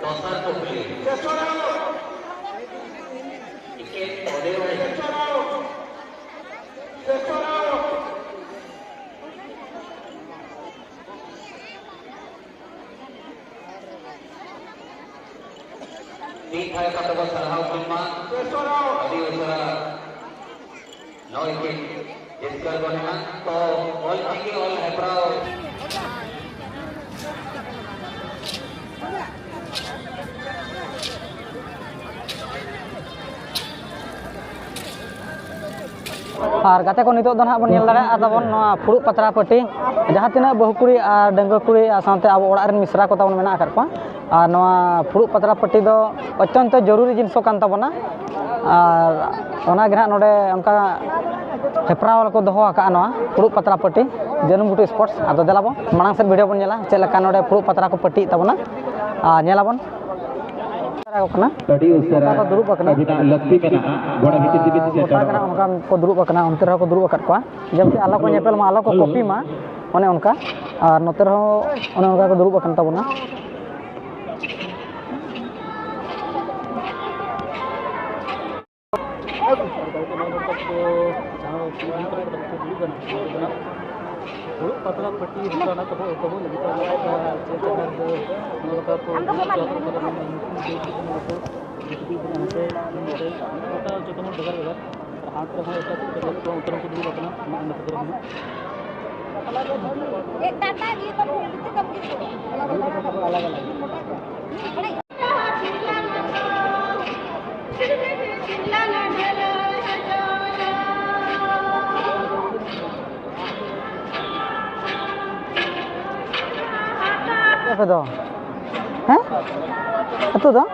ᱫᱚᱥᱟᱨ ᱠᱩᱠᱞᱤ᱾ ᱮᱠᱮᱱ ᱚᱰᱮ ᱚᱰᱮ᱾ ᱢᱤᱫ ᱫᱷᱟᱣ ᱠᱟᱛᱮ ᱵᱚᱱ ᱥᱟᱨᱦᱟᱣ ᱠᱤᱱ ᱢᱟ᱾ ᱟᱹᱰᱤ ᱩᱥᱟᱹᱨᱟ ᱱᱚᱜᱼᱚᱭ ᱠᱤᱱ ᱡᱤᱛᱠᱟᱹᱨ ᱜᱚᱫ ᱮᱱᱟ᱾ ᱛᱚ, ᱚᱞ ᱪᱤᱠᱤ ᱚᱞ ᱦᱮᱯᱨᱟᱣ᱾ ᱟᱨ ᱜᱟᱛᱮ ᱠᱚ, ᱱᱤᱛᱚᱜ ᱫᱚ ᱱᱟᱦᱟᱜ ᱵᱚᱱ ᱧᱮᱞ ᱫᱟᱲᱮᱭᱟᱜᱼᱟ ᱛᱟᱵᱚᱱ ᱱᱚᱣᱟ ᱯᱷᱩᱲᱩᱜ ᱯᱟᱛᱲᱟ ᱯᱟᱹᱴᱤ, ᱡᱟᱦᱟᱸ ᱛᱤᱱᱟᱹᱜ ᱵᱟᱹᱦᱩ ᱠᱩᱲᱤ ᱟᱨ ᱰᱟᱺᱜᱩᱣᱟᱹ ᱠᱩᱲᱤ ᱟᱨ ᱥᱟᱶᱛᱮ ᱟᱵᱚ ᱚᱲᱟᱜ ᱨᱮᱱ ᱢᱤᱥᱨᱟ ᱠᱚ ᱛᱟᱵᱚᱱ ᱢᱮᱱᱟᱜ ᱟᱠᱟᱫ ᱠᱚᱣᱟ᱾ ᱟᱨ ᱱᱚᱣᱟ ᱯᱷᱩᱲᱩᱜ ᱯᱟᱛᱲᱟ ᱯᱟᱹᱴᱤ ᱫᱚ ᱚᱛᱭᱚᱱᱛᱚ ᱡᱚᱨᱩᱨᱤ ᱡᱤᱱᱤᱥ ᱠᱚ ᱠᱟᱱ ᱛᱟᱵᱚᱱᱟ᱾ ᱟᱨ ᱚᱱᱟ ᱜᱮ ᱱᱟᱦᱟᱜ ᱱᱚᱰᱮ ᱚᱱᱠᱟ ᱦᱮᱯᱨᱟᱣ ᱠᱚ ᱫᱚᱦᱚ ᱟᱠᱟᱫᱼᱟ ᱱᱚᱣᱟ ᱯᱷᱩᱲᱩᱜ ᱯᱟᱛᱲᱟ ᱯᱟᱹᱴᱤ, ᱡᱟᱹᱱᱩᱢ ᱜᱷᱩᱴᱩ ᱥᱯᱳᱨᱴᱥ᱾ ᱟᱫᱚ ᱫᱮᱞᱟ ᱵᱚᱱ ᱢᱟᱲᱟᱝ ᱥᱮᱫ ᱵᱷᱤᱰᱤᱭᱳ ᱵᱚᱱ ᱧᱮᱞᱟ ᱪᱮᱫ ᱞᱮᱠᱟ ᱱᱚᱰᱮ ᱯᱷᱩᱲᱩᱜ ᱯᱟᱛᱲᱟ ᱠᱚ ᱯᱟᱹᱴᱤᱭᱮᱫ ᱛᱟᱵᱚᱱᱟ᱾ ᱟᱨ ᱧᱮᱞᱟᱵᱚᱱ᱾ ᱠᱟᱱᱟ᱾ ᱟᱹᱰᱤ ᱩᱥᱟᱹᱨᱟ ᱚᱱᱠᱟ ᱠᱚ ᱫᱩᱲᱩᱵ ᱟᱠᱟᱱᱟ᱾ ᱟᱹᱵᱤᱱᱟᱜ ᱞᱟᱹᱠᱛᱤ ᱢᱮᱱᱟᱜᱼᱟ, ᱜᱚᱲᱟ ᱵᱷᱤᱛᱤᱨ ᱛᱮᱵᱤᱱ ᱜᱚᱴᱟ ᱜᱮ ᱥᱮᱴᱮᱨᱚᱜᱼᱟ᱾ ᱱᱟᱜ ᱚᱱᱠᱟ ᱠᱚ ᱫᱩᱲᱩᱵ ᱟᱠᱟᱫ ᱠᱚᱣᱟ, ᱡᱮᱢᱛᱤ ᱟᱞᱚ ᱠᱚ ᱧᱮᱯᱮᱞ ᱢᱟ, ᱟᱞᱚ ᱠᱚ ᱠᱚᱯᱤ ᱢᱟ, ᱚᱱᱮ ᱚᱱᱠᱟ᱾ ᱟᱨ ᱱᱚᱛᱮ ᱨᱮᱦᱚᱸ ᱚᱱᱮ ᱚᱱᱠᱟ ᱠᱚ ᱫᱩᱲᱩᱵ ᱟᱠᱟᱱ ᱛᱟᱵᱚᱱᱟ᱾ ᱯᱷᱩᱲᱩᱜ ᱯᱟᱛᱲᱟ ᱯᱟᱹᱴᱤ ᱦᱚᱸ ᱚᱱᱟ ᱠᱚᱵᱚ ᱠᱚᱵᱚ ᱞᱟᱹᱜᱤᱫ ᱛᱮ ᱚᱱᱟ ᱠᱚ ᱪᱮᱫ ᱞᱮᱠᱟ ᱠᱚ ᱱᱚᱣᱟ ᱞᱮᱠᱟ ᱠᱚ ᱡᱩᱛ ᱦᱚᱪᱚ ᱠᱟᱫᱟ, ᱢᱟᱱᱮ ᱩᱱᱠᱩ ᱡᱩᱛ ᱦᱚᱪᱚ ᱠᱟᱫᱟ ᱠᱚ, ᱡᱩᱛ ᱦᱚᱪᱚ ᱠᱟᱫᱟ ᱚᱱᱛᱮ, ᱚᱱᱛᱮ ᱚᱱᱠᱟ ᱡᱚᱛᱚ ᱦᱚᱲ ᱵᱷᱮᱜᱟᱨ ᱵᱷᱮᱜᱟᱨ᱾ ᱟᱨ ᱦᱟᱴ ᱨᱮᱦᱚᱸ ᱮᱴᱟᱜ ᱪᱮᱫ ᱠᱚ ᱚᱱᱛᱮ ᱨᱮᱠᱚ ᱫᱩᱲᱩᱵ ᱟᱠᱟᱱᱟ, ᱚᱱᱟ ᱚᱱᱟ ᱠᱷᱟᱹᱛᱤᱨ ᱦᱚᱸ᱾ ᱟᱞᱟᱜᱽ ᱟᱞᱟᱜᱽ᱾ ᱟᱯᱮ ᱫᱚ? ᱦᱮᱸ? ᱟᱹᱛᱩ ᱫᱚ?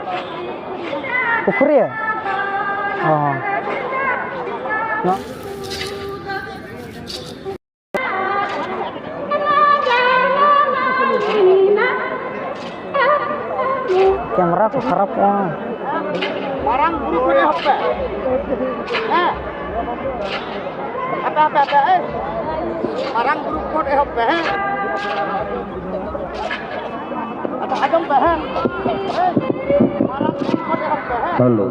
ᱯᱩᱠᱷᱩᱨᱤᱭᱟᱹ? ᱚ᱾ ᱱᱚ- ᱠᱮᱢᱨᱟ ᱠᱚ ᱠᱷᱟᱨᱟᱯᱚᱜᱼᱟ᱾ ᱢᱟᱨᱟᱝ ᱵᱩᱨᱩ ᱠᱚᱨᱮ ᱦᱚᱸᱯᱮ᱾ ᱦᱮᱸ᱾ ᱟᱯᱮ, ᱟᱯᱮ, ᱮᱭ, ᱢᱟᱨᱟᱝ ᱜᱨᱩᱯ ᱠᱷᱚᱱ ᱮᱦᱚᱵ ᱯᱮ, ᱦᱮᱸ? ᱟᱪᱪᱷᱟ, ᱟᱸᱡᱚᱢ ᱯᱮ, ᱦᱮᱸ? ᱮᱭ, ᱢᱟᱨᱟᱝ ᱜᱨᱩᱯ ᱠᱷᱚᱱ ᱮᱦᱚᱵ ᱯᱮ, ᱦᱮᱸ? ᱦᱮᱞᱳ᱾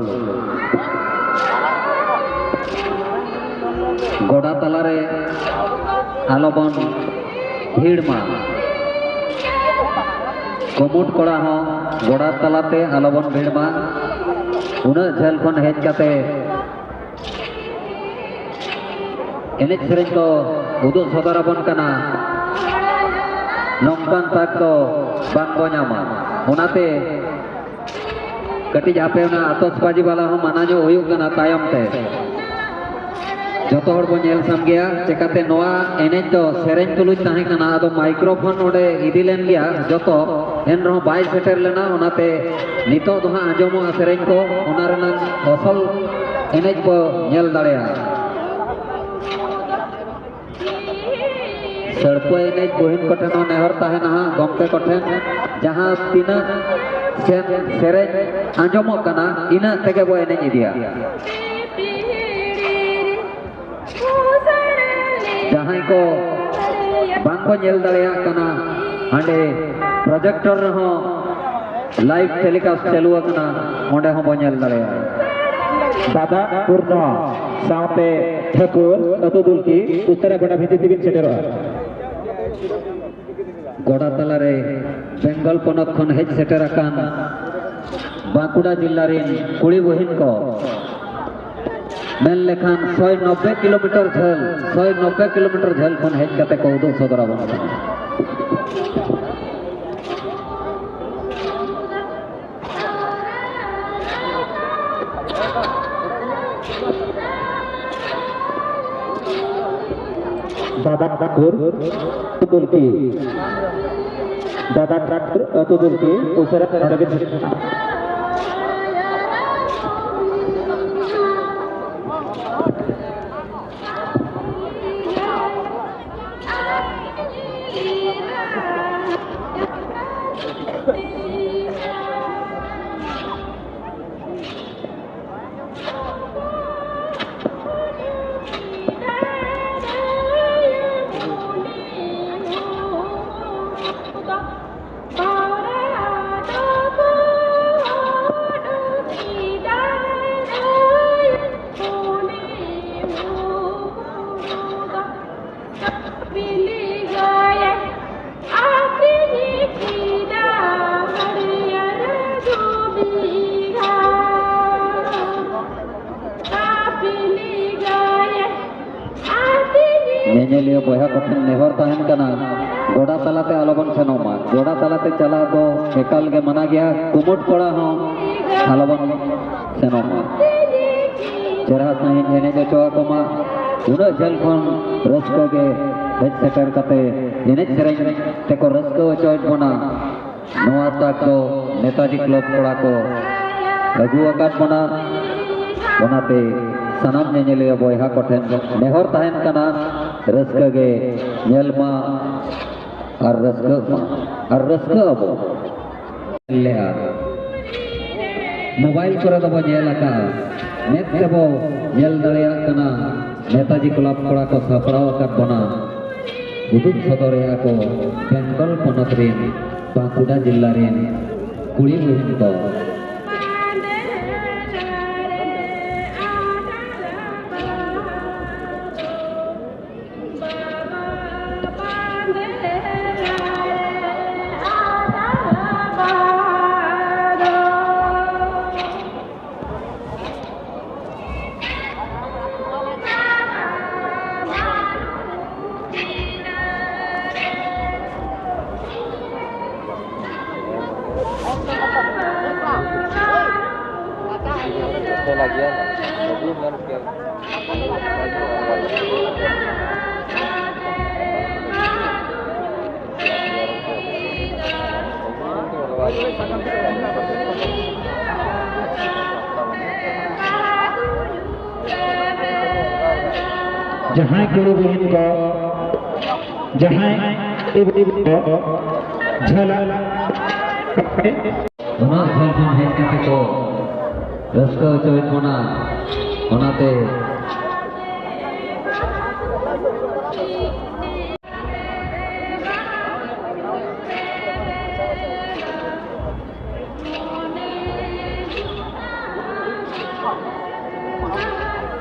ᱜᱚᱰᱟ ᱛᱟᱞᱟᱨᱮ ᱟᱞᱚᱵᱚᱱ ᱵᱷᱤᱲ ᱢᱟ᱾ ᱠᱩᱢᱩᱴ ᱠᱚᱲᱟ ᱦᱚᱸ ᱜᱚᱰᱟ ᱛᱟᱞᱟᱛᱮ ᱟᱞᱚᱵᱚᱱ ᱵᱷᱤᱲ ᱢᱟ᱾ ᱩᱱᱟᱹᱜ ᱡᱷᱟᱹᱞ ᱠᱷᱚᱱ ᱦᱮᱡ ᱠᱟᱛᱮ ᱮᱱᱮᱡ ᱥᱮᱨᱮᱧ ᱠᱚ ᱩᱫᱩᱜ ᱥᱚᱫᱚᱨ ᱟᱵᱚᱱ ᱠᱟᱱᱟ, ᱱᱚᱝᱠᱟᱱ ᱛᱟᱠ ᱫᱚ ᱵᱟᱝ ᱵᱚ ᱧᱟᱢᱟ᱾ ᱚᱱᱟᱛᱮ ᱠᱟᱹᱴᱤᱡ ᱟᱯᱮ ᱚᱱᱟ ᱟᱛᱚᱥᱵᱟᱡᱤ ᱵᱟᱞᱟ ᱦᱚᱸ ᱢᱟᱱᱟ ᱧᱚᱜ ᱦᱩᱭᱩᱜ ᱠᱟᱱᱟ ᱛᱟᱭᱚᱢ ᱛᱮ᱾ ᱡᱚᱛᱚ ᱦᱚᱲ ᱵᱚ ᱧᱮᱞ ᱥᱟᱢᱜᱮᱭᱟ, ᱪᱮᱠᱟᱛᱮ ᱱᱚᱣᱟ ᱮᱱᱮᱡ ᱫᱚ ᱥᱮᱨᱮᱧ ᱛᱩᱞᱩᱡ ᱛᱟᱦᱮᱸ ᱠᱟᱱᱟ, ᱟᱫᱚ ᱢᱟᱭᱠᱨᱳᱯᱷᱳᱱ ᱚᱸᱰᱮ ᱤᱫᱤ ᱞᱮᱱ ᱜᱮᱭᱟ ᱡᱚᱛᱚ, ᱮᱱ ᱨᱮᱦᱚᱸ ᱵᱟᱭ ᱥᱮᱴᱮᱨ ᱞᱮᱱᱟ᱾ ᱚᱱᱟᱛᱮ ᱱᱤᱛᱚᱜ ᱫᱚ ᱦᱟᱸᱜ ᱟᱸᱡᱚᱢᱚᱜᱼᱟ ᱥᱮᱨᱮᱧ ᱠᱚ, ᱚᱱᱟ ᱨᱮᱱᱟᱝ ᱟᱥᱚᱞ ᱮᱱᱮᱡ ᱵᱚ ᱧᱮᱞ ᱫᱟᱲᱮᱭᱟᱜᱼᱟ᱾ ᱥᱟᱹᱲᱯᱟᱹ ᱮᱱᱮᱡ ᱵᱩᱦᱤᱱ ᱠᱚᱴᱷᱮᱱ ᱦᱚᱸ ᱱᱮᱦᱚᱨ ᱛᱟᱦᱮᱱᱟ ᱦᱟᱸᱜ, ᱜᱚᱢᱠᱮ ᱠᱚᱴᱷᱮᱱ, ᱡᱟᱦᱟᱸ ᱛᱤᱱᱟᱹᱜ ᱥᱮ-, ᱥᱮᱨᱮᱧ ᱟᱸᱡᱚᱢᱚᱜ ᱠᱟᱱᱟ, ᱤᱱᱟᱹᱜ ᱛᱮᱜᱮ ᱵᱚ ᱮᱱᱮᱡ ᱤᱫᱤᱭᱟ᱾ ᱡᱟᱦᱟᱸᱭ ᱠᱚ ᱵᱟᱝ ᱠᱚ ᱧᱮᱞ ᱫᱟᱲᱮᱭᱟᱜ ᱠᱟᱱᱟ, ᱦᱟᱸᱰᱮ ᱯᱨᱚᱡᱮᱠᱴᱚᱨ ᱨᱮᱦᱚᱸ ᱞᱟᱭᱤᱵᱷ ᱴᱮᱞᱤᱠᱟᱥᱴ ᱪᱟᱹᱞᱩ ᱟᱠᱟᱱᱟ, ᱚᱸᱰᱮ ᱦᱚᱸ ᱵᱚ ᱧᱮᱞ ᱫᱟᱲᱮᱭᱟᱜᱼᱟ᱾ ᱫᱟᱫᱟ ᱯᱩᱨᱱᱚ ᱥᱟᱶᱛᱮ ᱴᱷᱟᱹᱠᱩᱨ ᱟᱹᱛᱩ ᱫᱩᱞᱠᱤ ᱩᱛᱛᱚᱨᱟ ᱜᱚᱰᱟ ᱵᱷᱤᱛᱤᱨ ᱛᱮᱵᱤᱱ ᱥᱮᱴᱮᱨᱚᱜᱼᱟ᱾ ᱜᱚᱰᱟ ᱛᱟᱞᱟᱨᱮ ᱵᱮᱝᱜᱚᱞ ᱯᱚᱱᱚᱛ ᱠᱷᱚᱱ ᱦᱮᱡ ᱥᱮᱴᱮᱨ ᱟᱠᱟᱱ ᱵᱟᱸᱠᱩᱲᱟ ᱡᱤᱞᱟ ᱨᱮᱱ ᱠᱩᱲᱤ ᱵᱚᱦᱤᱱ ᱠᱚ ᱢᱮᱱ ᱞᱮᱠᱷᱟᱱ ᱥᱚᱭ ᱱᱚᱵᱵᱳᱭ ᱠᱤᱞᱳᱢᱤᱴᱟᱨ ᱡᱷᱟᱹᱞ, ᱥᱚᱭ ᱱᱚᱵᱵᱳᱭ ᱠᱤᱞᱳᱢᱤᱴᱟᱨ ᱡᱷᱟᱹᱞ ᱠᱷᱚᱱ ᱦᱮᱡ ᱠᱟᱛᱮ ᱠᱚ ᱩᱫᱩᱜ ᱥᱚᱫᱚᱨ ᱟᱵᱚᱱ ᱠᱟᱱᱟ᱾ ᱫᱟᱫᱟ ᱴᱷᱟᱹᱠᱩᱨ ᱟᱹᱛᱩ ᱫᱩᱞᱠᱤ, ᱫᱟᱫᱟ ᱴᱷᱟᱹᱠᱩᱨ ᱟᱹᱛᱩ ᱫᱩᱞᱠᱤ ᱩᱥᱟᱹᱨᱟ ᱱᱚᱰᱮ ᱵᱤᱱ ᱥᱮᱴᱮᱨ᱾ ᱧᱮᱧᱮᱞᱤᱭᱟᱹ ᱵᱚᱭᱦᱟ ᱠᱚᱴᱷᱮᱱ ᱱᱮᱦᱚᱨ ᱛᱟᱦᱮᱱ ᱠᱟᱱᱟ, ᱜᱚᱰᱟ ᱛᱟᱞᱟᱛᱮ ᱟᱞᱚᱵᱚᱱ ᱥᱮᱱᱚᱜ ᱢᱟ᱾ ᱜᱚᱰᱟ ᱛᱟᱞᱟᱛᱮ ᱪᱟᱞᱟᱣ ᱫᱚ ᱮᱠᱟᱞ ᱜᱮ ᱢᱟᱱᱟ ᱜᱮᱭᱟ᱾ ᱠᱩᱢᱩᱴ ᱠᱚᱲᱟ ᱦᱚᱸ ᱟᱞᱚᱵᱚᱱ ᱥᱮᱱᱚᱜ ᱢᱟ᱾ ᱪᱮᱨᱦᱟ ᱥᱟᱺᱦᱤᱡ ᱮᱱᱮᱡ ᱦᱚᱪᱚ ᱟᱠᱚ ᱢᱟ᱾ ᱩᱱᱟᱹᱜ ᱡᱷᱟᱹᱞ ᱠᱷᱚᱱ ᱨᱟᱹᱥᱠᱟᱹ ᱜᱮ ᱦᱮᱡ ᱥᱮᱴᱮᱨ ᱠᱟᱛᱮ ᱮᱱᱮᱡ ᱥᱮᱨᱮᱧ ᱛᱮᱠᱚ ᱨᱟᱹᱥᱠᱟᱹ ᱦᱚᱪᱚᱭᱮᱫ ᱵᱚᱱᱟ᱾ ᱱᱚᱣᱟ ᱛᱟᱠ ᱫᱚ ᱱᱮᱛᱟᱡᱤ ᱠᱞᱟᱵᱽ ᱠᱚᱲᱟ ᱠᱚ ᱟᱹᱜᱩ ᱟᱠᱟᱫ ᱵᱚᱱᱟ᱾ ᱚᱱᱟᱛᱮ ᱥᱟᱱᱟᱢ ᱧᱮᱧᱮᱞᱤᱭᱟᱹ ᱵᱚᱭᱦᱟ ᱠᱚᱴᱷᱮᱱ ᱱᱮᱦᱚᱨ ᱛᱟᱦᱮᱱ ᱠᱟᱱᱟ, ᱨᱟᱹᱥᱠᱟᱹ ᱜᱮ ᱧᱮᱞ ᱢᱟ ᱟᱨ ᱨᱟᱹᱥᱠᱟᱹᱜ ᱢᱟ ᱟᱨ ᱨᱟᱹᱥᱠᱟᱹᱜ ᱟᱵᱚ᱾ ᱞᱮᱜᱼᱟ᱾ ᱢᱳᱵᱟᱭᱤᱞ ᱠᱚᱨᱮ ᱫᱚᱵᱚ ᱧᱮᱞ ᱟᱠᱟᱫᱼᱟ, ᱢᱮᱫ ᱛᱮᱵᱚ ᱧᱮᱞ ᱫᱟᱲᱮᱭᱟᱜ ᱠᱟᱱᱟ᱾ ᱱᱮᱛᱟᱡᱤ ᱠᱞᱟᱵᱽ ᱠᱚᱲᱟ ᱠᱚ ᱥᱟᱯᱲᱟᱣ ᱟᱠᱟᱫ ᱵᱚᱱᱟ, ᱩᱫᱩᱜ ᱥᱚᱫᱚᱨᱮᱜᱼᱟ ᱠᱚ ᱵᱮᱝᱜᱚᱞ ᱯᱚᱱᱚᱛ ᱨᱮᱱ ᱵᱟᱸᱠᱩᱲᱟ ᱡᱤᱞᱟ ᱨᱮᱱ ᱠᱩᱲᱤ ᱵᱚᱦᱤᱱ ᱠᱚ᱾ ᱡᱟᱦᱟᱸᱭ ᱠᱩᱲᱤ ᱵᱚᱦᱤᱱ ᱠᱚ, ᱡᱟᱦᱟᱸᱭ ᱤᱵᱤ ᱠᱚ ᱡᱷᱟᱹᱞᱟ ᱩᱱᱟᱹᱜ ᱡᱷᱟᱹᱞ ᱠᱷᱚᱱ ᱦᱮᱡ ᱠᱟᱛᱮ ᱠᱚ ᱨᱟᱹᱥᱠᱟᱹ ᱦᱚᱪᱚᱭᱮᱫ ᱵᱚᱱᱟ, ᱚᱱᱟᱛᱮ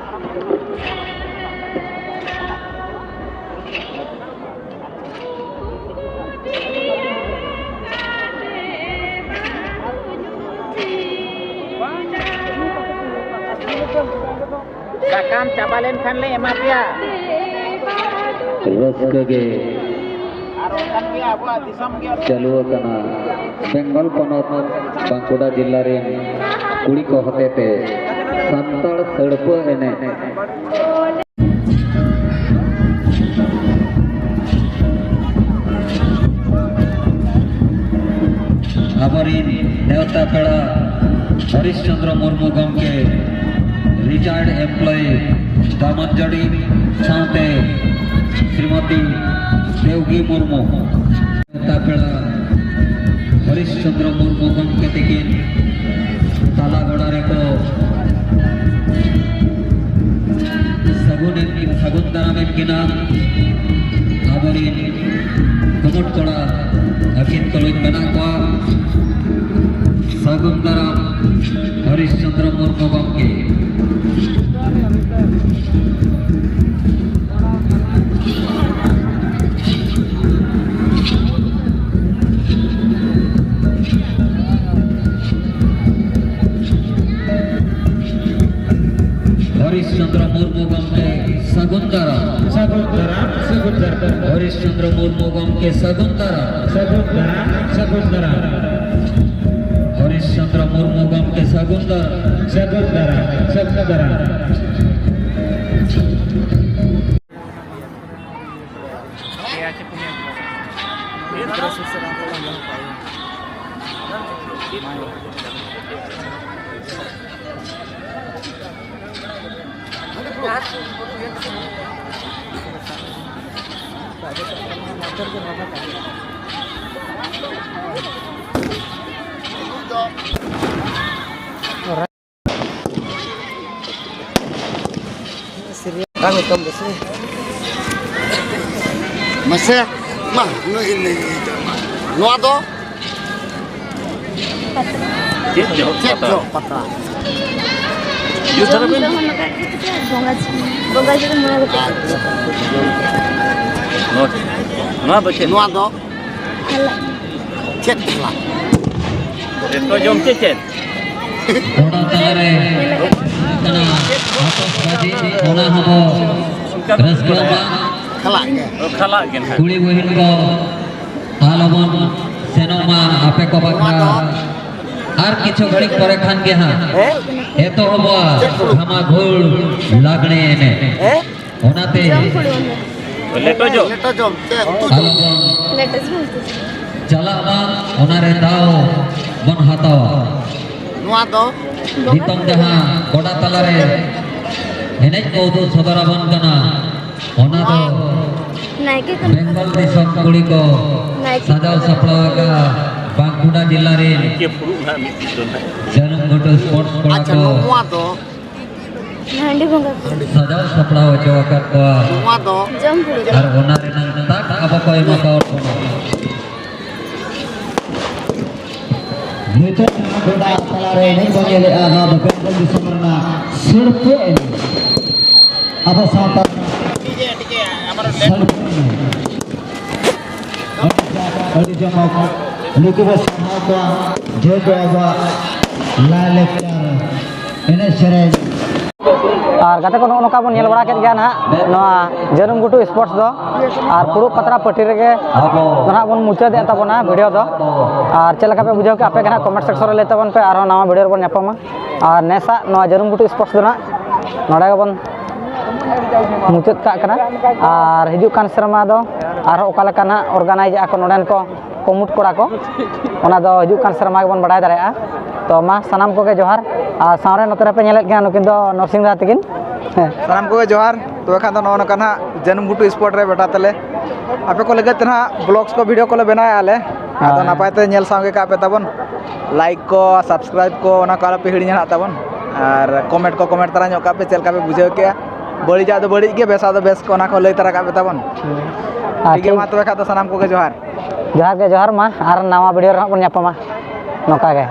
ᱥᱟᱠᱟᱢ ᱪᱟᱵᱟ ᱞᱮᱱᱠᱷᱟᱱ ᱞᱮ ᱮᱢᱟ ᱯᱮᱭᱟ᱾ ᱨᱟᱹᱥᱠᱟᱹ ᱜᱮ ᱪᱟᱹᱞᱩ ᱟᱠᱟᱱᱟ᱾ ᱵᱮᱝᱜᱚᱞ ᱯᱚᱱᱚᱛ ᱵᱟᱸᱠᱩᱲᱟ ᱡᱤᱞᱟ ᱨᱮᱱ ᱠᱩᱲᱤ ᱠᱚ ᱦᱚᱛᱮᱛᱮ ᱥᱟᱱᱛᱟᱲ ᱥᱟᱹᱲᱯᱟᱹ ᱮᱱᱮᱡ᱾ ᱟᱵᱚᱨᱤᱱ ᱱᱮᱣᱛᱟ ᱯᱮᱲᱟ ᱦᱚᱨᱤᱥ ᱪᱚᱸᱫᱽᱨᱚ ᱢᱩᱨᱢᱩ ᱜᱚᱢᱠᱮ, retired employee ᱫᱟᱢᱚᱱᱡᱚᱲᱤ ᱥᱟᱶᱛᱮ ᱥᱨᱤᱢᱚᱛᱤ ᱫᱮᱣᱜᱤ ᱢᱩᱨᱢᱩ᱾ ᱱᱮᱣᱛᱟ ᱯᱮᱲᱟ ᱦᱚᱨᱤᱥ ᱪᱚᱸᱫᱽᱨᱚ ᱢᱩᱨᱢᱩ ᱜᱚᱢᱠᱮ ᱛᱤᱠᱤᱱ ᱛᱟᱞᱟ ᱜᱚᱲᱟ ᱨᱮᱠᱚ ᱥᱟᱹᱜᱩᱱ ᱮᱱ ᱠᱤᱱ, ᱥᱟᱹᱜᱩᱱ ᱫᱟᱨᱟᱢ ᱮᱱ ᱠᱤᱱᱟ᱾ ᱟᱵᱚᱨᱤᱱ ᱠᱩᱢᱩᱴ ᱠᱚᱲᱟ ᱟᱹᱠᱤᱱ ᱛᱩᱞᱩᱡ ᱢᱮᱱᱟᱜ ᱠᱚᱣᱟ᱾ ᱥᱟᱹᱜᱩᱱ ᱫᱟᱨᱟᱢ ᱦᱚᱨᱤᱥ ᱪᱚᱸᱫᱽᱨᱚ ᱢᱩᱨᱢᱩ ᱜᱚᱢᱠᱮ᱾ ᱦᱚᱨᱤᱥ ᱪᱚᱸᱫᱽᱨᱚ ᱢᱩᱨᱢᱩ ᱜᱚᱢᱠᱮ ᱥᱟᱹᱜᱩᱱ ᱫᱟᱨᱟᱢ᱾ ᱥᱟᱹᱜᱩᱱ ᱫᱟᱨᱟᱢ, ᱥᱟᱹᱜᱩᱱ ᱫᱟᱨᱟᱢ᱾ ᱦᱚᱨᱤᱥ ᱪᱚᱸᱫᱽᱨᱚ ᱢᱩᱨᱢᱩ ᱜᱚᱢᱠᱮ ᱥᱟᱹᱜᱩᱱ ᱫᱟᱨᱟᱢ᱾ ᱥᱟᱹᱜᱩᱱ ᱫᱟᱨᱟᱢ, ᱥᱟᱹᱜᱩᱱ ᱫᱟᱨᱟᱢ᱾ ᱦᱚᱨᱤᱥ ᱪᱚᱸᱫᱽᱨᱚ ᱢᱩᱨᱢᱩ ᱜᱚᱢᱠᱮ ᱥᱟᱹᱜᱩᱱ ᱫᱟᱨᱟᱢ᱾ ᱥᱟᱹᱜᱩᱱ ᱫᱟᱨᱟᱢ, ᱥᱟᱹᱜᱩᱱ ᱫᱟᱨᱟᱢ᱾ ᱢᱟᱥᱮ, ᱢᱟ, ᱱᱩᱭ, ᱱᱩᱭ, ᱱᱚᱣᱟ ᱫᱚ ᱪᱮᱫ ᱡᱚᱦᱚᱜ ᱪᱮᱫ ᱯᱟᱛᱟ? ᱡᱚᱦᱚᱜ ᱯᱟᱛᱟ? ᱡᱩᱛ ᱫᱷᱟᱨᱟ ᱵᱤᱱ᱾ ᱡᱚᱢ ᱫᱚ ᱱᱚᱝᱠᱟ ᱜᱮ ᱠᱟᱛᱮ ᱵᱚᱸᱜᱟ, ᱵᱚᱸᱜᱟ ᱡᱩᱫᱤ ᱢᱚᱬᱮ ᱜᱚᱴᱮᱡ᱾ ᱟᱪᱪᱷᱟ᱾ ᱱᱚᱣᱟ, ᱱᱚᱣᱟ ᱫᱚ ᱪᱮᱫ? ᱱᱚᱣᱟ ᱫᱚ ᱦᱟᱞᱟᱝ᱾ ᱪᱮᱫ ᱦᱟᱞᱟᱝ? ᱡᱚᱛᱚ ᱡᱚᱢ ᱪᱮᱫ ᱪᱮᱫ? ᱜᱚᱰᱟ ᱛᱟᱞᱟᱨᱮ ᱦᱩᱭᱩᱜ ᱠᱟᱱᱟ ᱟᱛᱚᱥᱵᱟᱡᱤ, ᱚᱱᱟ ᱦᱚᱸᱵᱚ ᱨᱟᱹᱥᱠᱟᱹ ᱢᱟ᱾ ᱠᱷᱟᱞᱟᱜ ᱜᱮ ᱱᱟᱦᱟᱜ᱾ ᱠᱩᱲᱤ ᱵᱚᱦᱤᱱ ᱠᱚ, ᱟᱞᱚᱵᱚᱱ ᱥᱮᱱᱚᱜ ᱢᱟ ᱟᱯᱮ ᱠᱚ ᱵᱟᱠᱷᱨᱟ᱾ ᱟᱨ ᱠᱤᱪᱷᱩ ᱜᱷᱟᱹᱲᱤᱡ ᱯᱚᱨᱮ ᱠᱷᱟᱱ ᱜᱮ ᱦᱟᱸᱜ ᱮᱛᱚᱦᱚᱵᱚᱜᱼᱟ ᱜᱷᱟᱢᱟᱜᱷᱩᱲ ᱞᱟᱜᱽᱬᱮ ᱮᱱᱮᱡ᱾ ᱚᱱᱟᱛᱮ ᱞᱮᱴᱚ ᱡᱚᱢ᱾ ᱞᱮᱴᱚ ᱡᱚᱢ᱾ ᱪᱮᱫ ᱩᱛᱩ ᱡᱚᱢ? ᱟᱞᱚᱵᱚᱱ ᱞᱮᱴᱚ ᱡᱚᱢ᱾ ᱪᱟᱞᱟᱜ ᱢᱟ, ᱚᱱᱟᱨᱮ ᱫᱟᱣ ᱵᱚᱱ ᱦᱟᱛᱟᱣᱟ᱾ ᱱᱚᱣᱟ ᱫᱚ ᱱᱤᱛᱚᱝ ᱡᱟᱦᱟᱸ ᱜᱚᱰᱟ ᱛᱟᱞᱟᱨᱮ ᱮᱱᱮᱡ ᱠᱚ ᱩᱫᱩᱜ ᱥᱚᱫᱚᱨ ᱟᱵᱚᱱ ᱠᱟᱱᱟ, ᱚᱱᱟ ᱫᱚ ᱱᱟᱭᱠᱮ ᱠᱟᱱᱟ᱾ ᱵᱮᱝᱜᱚᱞ ᱫᱤᱥᱚᱢ ᱠᱩᱲᱤ ᱠᱚ ᱱᱟᱭᱠᱮ ᱥᱟᱡᱟᱣ ᱥᱟᱯᱲᱟᱣ ᱟᱠᱟᱫ ᱵᱟᱸᱠᱩᱲᱟ ᱡᱤᱞᱟ ᱨᱮᱱ ᱡᱟᱹᱱᱩᱢ ᱜᱷᱩᱴᱩ ᱥᱯᱳᱨᱴᱥ ᱠᱚᱲᱟ ᱟᱪᱪᱷᱟ, ᱠᱚ ᱱᱚᱣᱟ ᱫᱚ ᱦᱟᱺᱰᱤ ᱵᱚᱸᱜᱟ ᱠᱚ᱾ ᱥᱟᱡᱟᱣ ᱥᱟᱯᱲᱟᱣ ᱦᱚᱪᱚ ᱟᱠᱟᱫ ᱠᱚᱣᱟ᱾ ᱱᱚᱣᱟ ᱫᱚ ᱡᱚᱢ ᱦᱩᱭᱩᱜᱼᱟ᱾ ᱟᱨ ᱚᱱᱟ ᱨᱮᱱᱟᱜ ᱛᱟᱠ ᱟᱵᱚ ᱠᱚ ᱮᱢᱟ ᱠᱟᱣᱟᱫ ᱵᱚᱱᱟ᱾ ᱱᱤᱛᱚᱜ ᱱᱚᱣᱟ ᱜᱚᱰᱟ ᱛᱟᱞᱟᱨᱮ ᱮᱱᱮᱡ ᱵᱚᱱ ᱧᱮᱞᱮᱜᱼᱟ, ᱱᱚᱣᱟ ᱫᱚ ᱵᱮᱝᱜᱚᱞ ᱫᱤᱥᱚᱢ ᱨᱮᱱᱟᱜ ᱥᱤᱨᱯᱟᱹ ᱮᱱᱮᱡ᱾ ᱟᱵᱚ ᱥᱟᱶᱛᱟ ᱥᱤᱨᱯᱟᱹ ᱮᱱᱮᱡ᱾ ᱟᱹᱰᱤ ᱡᱚᱢᱚᱠ, ᱱᱩᱠᱩ ᱵᱚ ᱥᱟᱨᱦᱟᱣ ᱠᱚᱣᱟ, ᱡᱮᱦᱮᱛᱩ ᱟᱵᱚᱣᱟᱜ ᱞᱟᱭᱼᱞᱟᱠᱪᱟᱨ, ᱮᱱᱮᱡ ᱥᱮᱨᱮᱧ᱾ ᱟᱨ ᱜᱟᱛᱮ ᱠᱚ, ᱱᱚᱜᱼᱚ ᱱᱚᱝᱠᱟ ᱵᱚᱱ ᱧᱮᱞ ᱵᱟᱲᱟ ᱠᱮᱫ ᱜᱮᱭᱟ ᱱᱟᱦᱟᱜ ᱱᱚᱣᱟ ᱡᱟᱹᱱᱩᱢ ᱜᱷᱩᱴᱩ ᱥᱯᱳᱨᱴᱥ ᱫᱚ᱾ ᱟᱨ ᱯᱷᱩᱲᱩᱜ ᱯᱟᱛᱲᱟ ᱯᱟᱹᱴᱤ ᱨᱮᱜᱮ ᱫᱚ ᱱᱟᱦᱟᱜ ᱵᱚᱱ ᱢᱩᱪᱟᱹᱫᱮᱫ ᱛᱟᱵᱚᱱᱟ ᱵᱷᱤᱰᱤᱭᱳ ᱫᱚ᱾ ᱟᱨ ᱪᱮᱫ ᱞᱮᱠᱟ ᱯᱮ ᱵᱩᱡᱷᱟᱹᱣ ᱠᱮᱫᱼᱟ, ᱟᱯᱮ ᱜᱮ ᱱᱟᱦᱟᱜ ᱠᱚᱢᱮᱱᱴ ᱥᱮᱠᱥᱚᱱ ᱨᱮ ᱞᱟᱹᱭ ᱛᱟᱵᱚᱱ ᱯᱮ᱾ ᱟᱨᱦᱚᱸ ᱱᱟᱣᱟ ᱵᱷᱤᱰᱤᱭᱳ ᱨᱮᱵᱚᱱ ᱧᱟᱯᱟᱢᱟ᱾ ᱟᱨ ᱱᱮᱥᱟᱜ ᱱᱚᱣᱟ ᱡᱟᱹᱱᱩᱢ ᱜᱷᱩᱴᱩ ᱥᱯᱳᱨᱴᱥ ᱫᱚ ᱱᱟᱦᱟᱜ ᱱᱚᱰᱮ ᱜᱮᱵᱚᱱ ᱢᱩᱪᱟᱹᱫ ᱠᱟᱜ ᱠᱟᱱᱟ᱾ ᱟᱨ ᱦᱤᱡᱩᱜ ᱠᱟᱱ ᱥᱮᱨᱢᱟ ᱫᱚ ᱟᱨᱦᱚᱸ ᱚᱠᱟ ᱞᱮᱠᱟ ᱱᱟᱦᱟᱜ ᱚᱨᱜᱟᱱᱟᱭᱤᱡᱽ ᱮᱫᱼᱟ ᱠᱚ ᱱᱚᱰᱮᱱ ᱠᱚ ᱠᱩᱢᱩᱴ ᱠᱚᱲᱟ ᱠᱚ, ᱚᱱᱟ ᱫᱚ ᱦᱤᱡᱩᱜ ᱠᱟᱱ ᱥᱮᱨᱢᱟ ᱜᱮᱵᱚᱱ ᱵᱟᱲᱟᱭ ᱫᱟᱲᱮᱭᱟᱜᱼᱟ᱾ ᱛᱚ ᱢᱟ ᱥᱟᱱᱟᱢ ᱠᱚᱜᱮ ᱡᱚᱦᱟᱨ᱾ ᱟᱨ ᱥᱟᱶᱨᱮ ᱱᱚᱛᱮ ᱨᱮᱯᱮ ᱧᱮᱞᱮᱫ ᱜᱮᱭᱟ, ᱱᱩᱠᱤᱱ ᱫᱚ ᱱᱚᱨᱥᱤᱝ ᱫᱟ ᱛᱟᱹᱠᱤᱱ᱾ ᱦᱮᱸ᱾ ᱥᱟᱱᱟᱢ ᱠᱚᱜᱮ ᱡᱚᱦᱟᱨ᱾ ᱛᱚᱵᱮ ᱠᱷᱟᱱ ᱫᱚ ᱱᱚᱜᱼᱚ ᱱᱚᱝᱠᱟ ᱱᱟᱦᱟᱜ ᱡᱟᱹᱱᱩᱢ ᱜᱷᱩᱴᱩ ᱥᱯᱚᱴ ᱨᱮ ᱵᱮᱴᱟ ᱛᱟᱞᱮ ᱟᱯᱮ ᱠᱚ ᱞᱟᱹᱜᱤᱫ ᱛᱮ ᱱᱟᱦᱟᱜ ᱵᱞᱚᱜᱥ ᱠᱚ, ᱵᱷᱤᱰᱤᱭᱳ ᱠᱚᱞᱮ ᱵᱮᱱᱟᱣᱮᱫᱼᱟ ᱞᱮ᱾ ᱟᱫᱚ ᱦᱳᱭ᱾ ᱱᱟᱯᱟᱭ ᱛᱮ ᱧᱮᱞ ᱥᱟᱸᱜᱮ ᱠᱟᱜ ᱯᱮ ᱛᱟᱵᱚᱱ᱾ ᱞᱟᱭᱤᱠ ᱠᱚ, ᱥᱟᱵᱥᱠᱨᱟᱭᱤᱵᱽ ᱠᱚ, ᱚᱱᱟ ᱠᱚ ᱟᱞᱚ ᱯᱮ ᱦᱤᱲᱤᱧᱟ ᱱᱟᱦᱟᱜ ᱛᱟᱵᱚᱱ᱾ ᱟᱨ ᱠᱚᱢᱮᱱᱴ ᱠᱚ ᱠᱚᱢᱮᱱᱴ ᱛᱟᱨᱟ ᱧᱚᱜ ᱠᱟᱜ ᱯᱮ, ᱪᱮᱫ ᱞᱮᱠᱟ ᱯᱮ ᱵᱩᱡᱷᱟᱹᱣ ᱠᱮᱜᱼᱟ᱾ ᱵᱟᱹᱲᱤᱡᱟᱜ ᱫᱚ ᱵᱟᱹᱲᱤᱡ ᱜᱮ, ᱵᱮᱥᱟᱜ ᱫᱚ ᱵᱮᱥ ᱠᱚ, ᱚᱱᱟ ᱠᱚ ᱞᱟᱹᱭ ᱛᱟᱨᱟ ᱠᱟᱜ ᱯᱮ ᱛᱟᱵᱚᱱ᱾ ᱟᱨ ᱴᱷᱤᱠ ᱜᱮᱭᱟ, ᱴᱷᱤᱠ᱾ ᱢᱟ ᱛᱚᱵᱮ ᱠᱷᱟᱡ ᱫᱚ ᱥᱟᱱᱟᱢ ᱠᱚᱜᱮ ᱡᱚᱦᱟᱨ᱾ ᱡᱚᱦᱟᱨ ᱜᱮ, ᱡᱚᱦᱟᱨ᱾ ᱢᱟ ᱟᱨ ᱱᱟᱣᱟ ᱵᱷᱤᱰᱤᱭᱳ ᱨᱮᱦᱚᱸ ᱵᱚᱱ ᱧᱟᱯᱟᱢᱟ ᱱᱚᱝᱠᱟ ᱜᱮ᱾